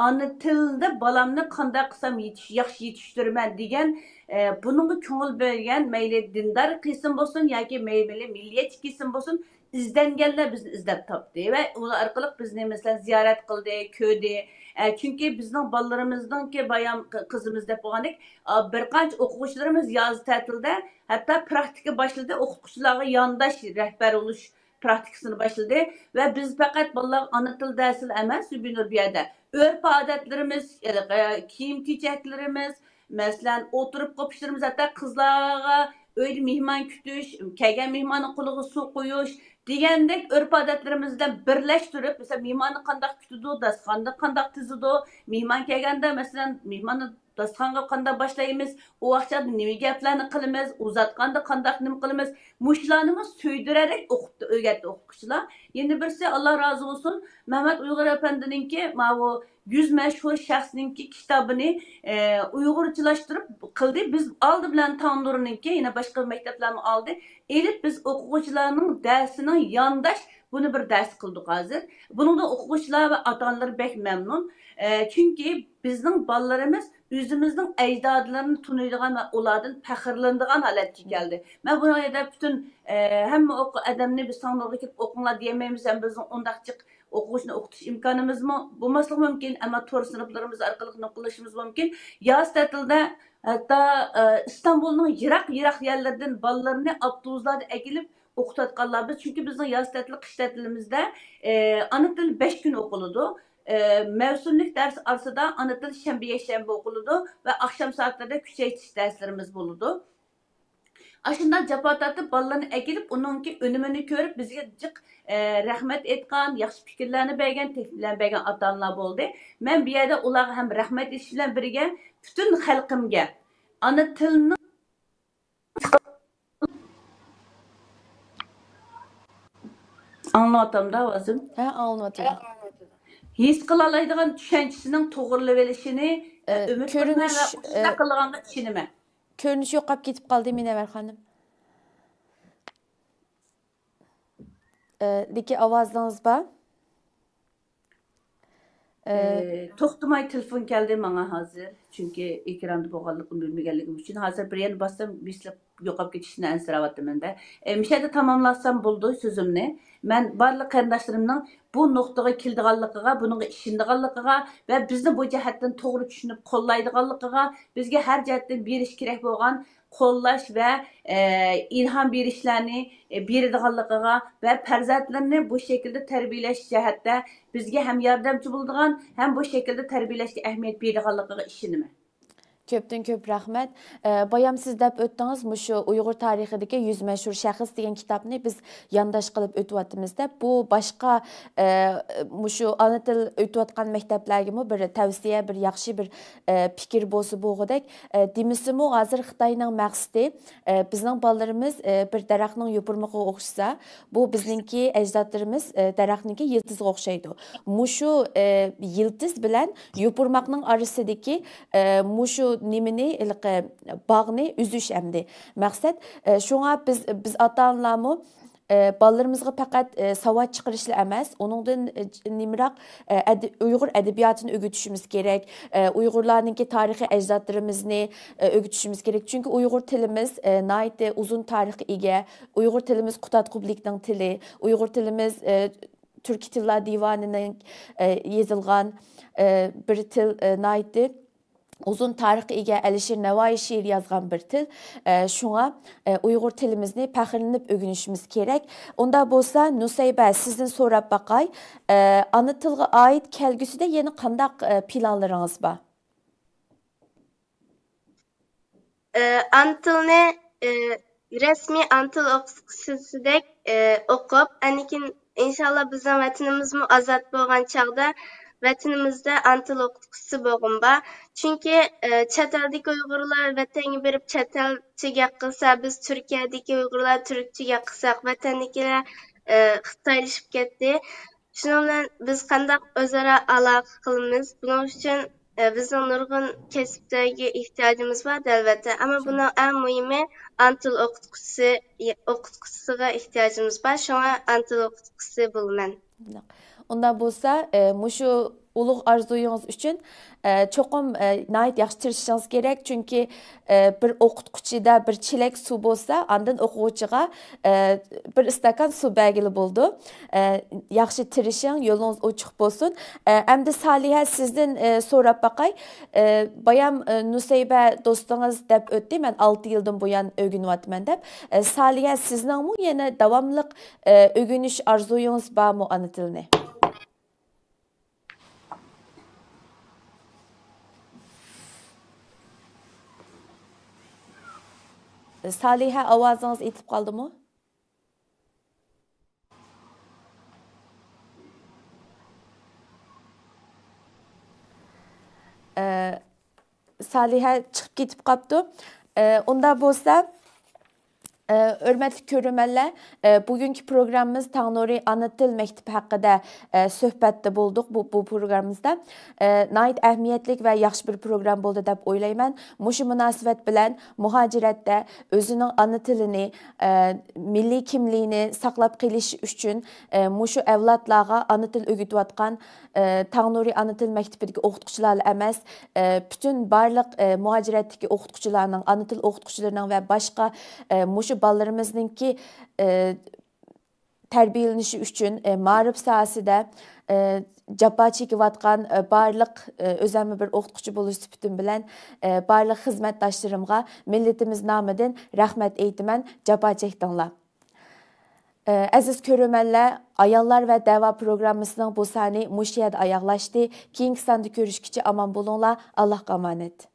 ئانا تىلدا بالامنى قانداق قىلسام يېتىش-، ياخشى يېتىشتۈرىمەن دېگەن، ئە، بۇنىڭغا كۆڭۈل بۆلگەن، مەيلى دىندار كېسىم بولسۇن ياكى مەيلى مىللىيەتچى كېسىم بولسۇن، ئىزدەنگەنلەر بىزنى ئىزدەپ تاپتى ۋە ئۇلار ئارقىلىق بىزنى، مەسىلەن، زىيارەت قىلدى، كۆردى. ئە، چۈنكى بىزنىڭ بالىلىرىمىزنىڭكى بايام قى-، قىزىمىز دەپ بولغاندەك، ئا، بىر قانچە ئوقۇغۇچىلىرىمىز ياز تەتىلدە ھەتتا پراكتىكا باشلىدى، ئوقۇتقۇچىلارغا يانداش رەھبەر بولۇش پراكتىكىسىنى باشلىدى ۋە بىز پەقەت بالىلارغا ئانا تىل دەرسىلا ئەمەس، زۇبىنۇر بۇ يەردە ئۆرپ-ئادەتلىرىمىز، ئە، كىيىم-كېچەكلىرىمىز، مەسىلەن، ئولتۇرۇپ قوپۇشلىرىمىز، ھەتتا قىزلارغا ئۆيدە مېھمان كۈتۈش، كەلگەن مېھماننىڭ قولىغا سۇ قويۇش دېگەندەك ئۆرپ-ئادەتلىرىمىز بىلەن بىرلەشتۈرۈپ، مەسىلەن، مېھماننى قانداق كۈتىدۇ، داستىخاندا قانداق تىزىدۇ، مېھمان كەلگەندە، مەسىلەن، مېھماننى داستىخانغا قانداق باشلايمىز، ئۇ ۋاقىتتا نېمە گەپلەرنى قىلىمىز، ئۇزاتقاندا قانداق نېمە قىلىمىز، مۇشۇلارنىمۇ سۆيدۈرەرەك ئوقۇتتى، ئۆگەتتى ئوقۇتقۇچىلار. يەنە بىرسى، ئاللا رازى بولسۇن، مەمەت ئۇيغۇر ئەپەندىنىڭكى ماۋۇ يۈز مەشھۇر شەخسنىڭكى كىتابىنى، ئە، ئۇيغۇرچىلاشتۇرۇپ قىلدى. بىز ئالدى بىلەن تاڭنۇرنىڭكى، يەنە باشقا مەكتەپلەرمۇ ئالدى. ئېلىپ بىز ئوقۇغۇچىلارنىڭ دەرسىنىڭ يانداش، بۇنى بىر دەرس قىلدۇق ھازىر. بۇنىڭدىن ئوقۇغۇچىلار ۋە ئاتا-ئانىلار بەك مەمنۇن. ئە، چۈنكى بىزنىڭ بالىلىرىمىز ئۆزىمىزنىڭ ئەجدادلىرىنى تونۇيدىغان ۋە ئۇلاردىن پەخىرلىنىدىغان ھالەتكە كەلدى. مەن بۇنىڭ يەردە پۈتۈن، ئە، ھەممە ئوقۇ-، ئادەمنى بىز تاڭنۇرغا كېلىپ ئوقۇڭلار دېيەلمەيمىز ھەم بىزنىڭ ئۇنداقچىق ئوقۇغۇچىنى ئوقۇتۇش ئىمكانىمىزمۇ بولماسلىقى مۇمكىن، ئەمما تور سىنىپلىرىمىز ئارقىلىق نېمە قىلىشىمىز مۇمكىن. ياز تەتىلدە ھەتتا، ئە، ئىستانبۇلنىڭ يىراق-يىراق يەرلىرىدىن بالىلىرىنى ئاپتوبۇسلاردا ئەكېلىپ ئوقۇتۇۋاتقانلار بىز. چۈنكى بىزنىڭ ياز تەتىلى، قىش تەتىلىمىزدە، ئە، ئانا تىل بەش كۈن ئوقۇلىدۇ. ئە، مەۋسۇملۇق دەرس ئارىسىدا ئانا تىل شەنبە، يەكشەنبە ئوقۇلىدۇ ۋە ئاخشام سائەتلەردە كۈچەيتىش دەرسلىرىمىز بولىدۇ. ئاشۇنداق جاپا تارتىپ، بالىلىرىنى ئەكېلىپ، ئۇنىڭكى ئۈنۈمىنى كۆرۈپ، بىزگە جىق، ئە، رەھمەت ئېيتقان، ياخشى پىكىرلەرنى بەرگەن، تەكلىپلەرنى بەرگەن ئاتا-ئانىلار بولدى. مەن بۇ يەردە ئۇلارغا ھەم رەھمەت ئېيتىش بىلەن بىرگە، پۈتۈن خەلقىمگە ئانا تىلنىڭ ئاڭلىۋاتامدا ئاۋازىم؟ ھە، ئاڭلىنىۋاتىدۇ. ھېس قىلالايدىغان چۈشەنچىسىنىڭ توغرىلىۋېلىشىنى، ئە، ئۈمىد قىلىمەن ۋە ئۇ شۇنداق قىلىدىغانغا ئىشىنىمەن. كۆرۈنۈش يوقاپ كېتىپ قالدى، مۇنەۋۋەر خانىم. ئە، لېكىن ئاۋازىڭىز بار. ئە، ئە، توختىماي تېلېفون كەلدى ماڭا ھازىر. چۈنكى ئېكراندا بولغانلىقىنى بىلمىگەنلىكىم ئۈچۈن ھازىر بىر يەرنى باسسام، بېسىلىپ يوقاپ كېتىشىدىن ئەنسىرەۋاتىمەن-دە. ئە، مۇشۇ يەردە تاماملاسام بولىدۇ سۆزۈمنى. مەن بارلىق قېرىنداشلىرىمنىڭ بۇ نۇقتىغا كېلىدىغانلىقىغا، بۇنىڭغا ئىشىنىدىغانلىقىغا ۋە بىزنى بۇ جەھەتتىن توغرا چۈشىنىپ قوللايدىغانلىقىغا، بىزگە ھەر جەھەتتىن بېرىش كېرەك بولغان قوللاش ۋە، ئە، ئىلھام بېرىشلەرنى، ئە، بېرىدىغانلىقىغا ۋە پەرزەنتلىرىنى بۇ شەكىلدە تەربىيەلەش جەھەتتە بىزگە ھەم ياردەمچى بولىدىغان، ھەم بۇ شەكىلدە تەربىيەلەشكە ئەھمىيەت بېرىدىغانلىقىغا ئىشىنىمەن. كۆپتىن كۆپ رەھمەت. ئە، بايام سىز دەپ ئۆتتىڭىز، مۇشۇ ئۇيغۇر تارىخىدىكى يۈز مەشھۇر شەخس دېگەن كىتابنى بىز يانداش قىلىپ ئۆتۈۋاتىمىز دەپ. بۇ باشقا، ئە، مۇشۇ ئانا تىل ئۆتۈۋاتقان مەكتەپلەرگىمۇ بىر تەۋسىيە، بىر ياخشى بىر، ئە، پىكىر بولسا بولغۇدەك. ئە، دېمىسىمۇ ھازىر خىتاينىڭ مەقسىتى، ئە، بىزنىڭ بالىلىرىمىز، ئە، بىر دەرەخنىڭ يوپۇرمىقىغا ئوخشىسا، بۇ بىزنىڭكى ئەجدادلىرىمىز، ئە، دەرەخنىڭكى يىلتىزىغا ئوخشايدۇ. مۇشۇ، ئە، يىلتىز بىلەن يوپۇرماقنىڭ ئارىسىدىكى، ئە، مۇشۇ نېمىنى، ھېلىقى باغنى ئۈزۈش ئەمدى مەقسەت. ئە، شۇڭا بىز، بىز ئاتا-ئانىلارمۇ، ئە، بالىلىرىمىزغا پەقەت، ئە، ساۋات چىقىرىشلا ئەمەس، ئۇنىڭدىن، ئە، ج-، نېمىراق، ئە، ئەدە-، ئۇيغۇر ئەدەبىياتىنى ئۆگىتىشىمىز كېرەك، ئە، ئۇيغۇرلارنىڭكى تارىخىي ئەجدادلىرىمىزنى، ئە، ئۆگىتىشىمىز كېرەك. چۈنكى ئۇيغۇر تىلىمىز، ئە، ناھايىتى ئۇزۇن تارىخقا ئىگە. ئۇيغۇر تىلىمىز قۇتادغۇ بىلىكنىڭ تىلى. ئۇيغۇر تىلىمىز، ئە، تۈركىي تىللار دىۋانىنىڭ، ئە، يېزىلغان، ئە، بىر تىل، ئە، ناھايىتى ئۇزۇن تارىخقا ئىگە ئەلىشىر نەۋائى شېئىرى يازغان بىر تىل. ئە، شۇڭا، ئە، ئۇيغۇر تىلىمىزنى پەخىرلىنىپ ئۆگىنىشىمىز كېرەك. ئۇندا بولسا، نۇسەيبە، سىزدىن سوراپ باقاي. ئە، ئانا تىلغا ئائىت كەلگۈسىدە يەنە قانداق، ئە، پىلانلىرىڭىز بار؟ ئانا تىلنى، ئە، رەسمىي ئانا تىل ئوقۇتقۇچىسىدەك، ئە، ئوقۇپ، ئاندىن كېيىن ئىنشاللا بىزنىڭ ۋەتىنىمىزمۇ ئازاد بولغان چاغدا ۋەتىنىمىزدە ئانا تىل ئوقۇتقۇچىسى بولغۇم بار. چۈنكى، ئە، چەت ئەلدىكى ئۇيغۇرلار ۋەتەنگە بېرىپ چەت ئەلچە گەپ قىلسا، بىز تۈركىيەدىكى ئۇيغۇرلار تۈركچە گەپ قىلساق، ۋەتەندىكىلەر، ئە، خىتايلىشىپ كەتتى. شۇنىڭ بىلەن بىز قانداق ئۆزئارا ئالاقە قىلىمىز؟ بۇنىڭ ئۈچۈن، ئە، بىزنىڭ نۇرغۇن كەسىپلەرگە ئېھتىياجىمىز بار، ئەلۋەتتە. ئەمما بۇنىڭ ئەڭ مۇھىمى ئانا تىل ئوقۇتقۇچىسى، ئوقۇتقۇچىسىغا ئېھتىياجىمىز بار. شۇڭا ئانا تىل ئوقۇتقۇچىسى بولىمەن. ئۇنداق بولسا، ئە، مۇشۇ ئۇلۇغ ئارزۇيىڭىز ئۈچۈن، ئە، چوقۇم، ئە، ناھايىتى ياخشى تىرىشىشىڭىز كېرەك. چۈنكى، ئە، بىر ئوقۇتقۇچىدا بىر چېلەك سۇ بولسا، ئاندىن ئوقۇغۇچىغا، ئە، بىر ئىستاكان سۇ بەرگىلى بولىدۇ. ئە، ياخشى تىرىشىڭ، يولىڭىز ئوچۇق بولسۇن. ئە، ئەمدى سالىھە، سىزدىن، ئە، سوراپ باقاي. ئە، بايام، ئە، نۇسەيبە دوستىڭىز دەپ ئۆتتى، مەن ئالتە يىلدىن بۇيان ئۆگىنىۋاتىمەن دەپ. ئە، سالىھە، سىزنىڭمۇ يەنە داۋاملىق، ئە، ئۆگىنىش ئارزۇيىڭىز بارمۇ ئانا تىلنى؟ سالىھە، ئاۋازىڭىز ئېتىپ قالدىمۇ؟ ئە، سالىھە چىقىپ كېتىپ قاپتۇ. ئە، ئۇنداق بولسا، ئە، ھۆرمەتلىك كۆرۈرمەنلەر، ئە، بۈگۈنكى پروگراممىمىز تاڭ نۇرى ئانا تىل مەكتىپى ھەققىدە، ئە، سۆھبەتتە بولدۇق بۇ، بۇ پروگراممىمىزدا. ئە، ناھايىتى ئەھمىيەتلىك ۋە ياخشى بىر پروگرام بولدى دەپ ئويلايمەن. مۇشۇ مۇناسىۋەت بىلەن مۇھاجىرەتتە ئۆزىنىڭ ئانا تىلىنى، ئە، مىللىي كىملىكىنى ساقلاپ قېلىش ئۈچۈن، ئە، مۇشۇ ئەۋلادلارغا ئانا تىل ئۆگىتىۋاتقان، ئە، تاڭ نۇرى ئانا تىل مەكتىپىدىكى ئوقۇتقۇچىلارلا ئەمەس، ئە، پۈتۈن بارلىق، ئە، مۇھاجىرەتتىكى ئوقۇتقۇچىلارنىڭ، ئانا تىل ئوقۇتقۇچىلىرىنىڭ ۋە باشقا، ئە، مۇشۇ بالىلىرىمىزنىڭكى، ئە، تەربىيەلىنىشى ئۈچۈن، ئە، مائارىپ ساھەسىدە، ئە، جاپا چېكىۋاتقان، ئە، بارلىق، ئە، ئۆزەممۇ بىر ئوقۇتقۇچى بولۇش سۈپىتىم بىلەن، ئە، بارلىق خىزمەتداشلىرىمغا مىللىتىمىز نامىدىن رەھمەت ئېيتىمەن، جاپا چەكتىڭلار. ئە، ئەزىز كۆرۈرمەنلەر، ئاياللار ۋە دەۋا پروگراممىسىنىڭ بۇ سانى مۇشۇ يەردە ئاياغلاشتى. كېيىنكى ساندا كۆرۈشكىچە ئامان بولۇڭلار، ئاللاھقا ئامانەت.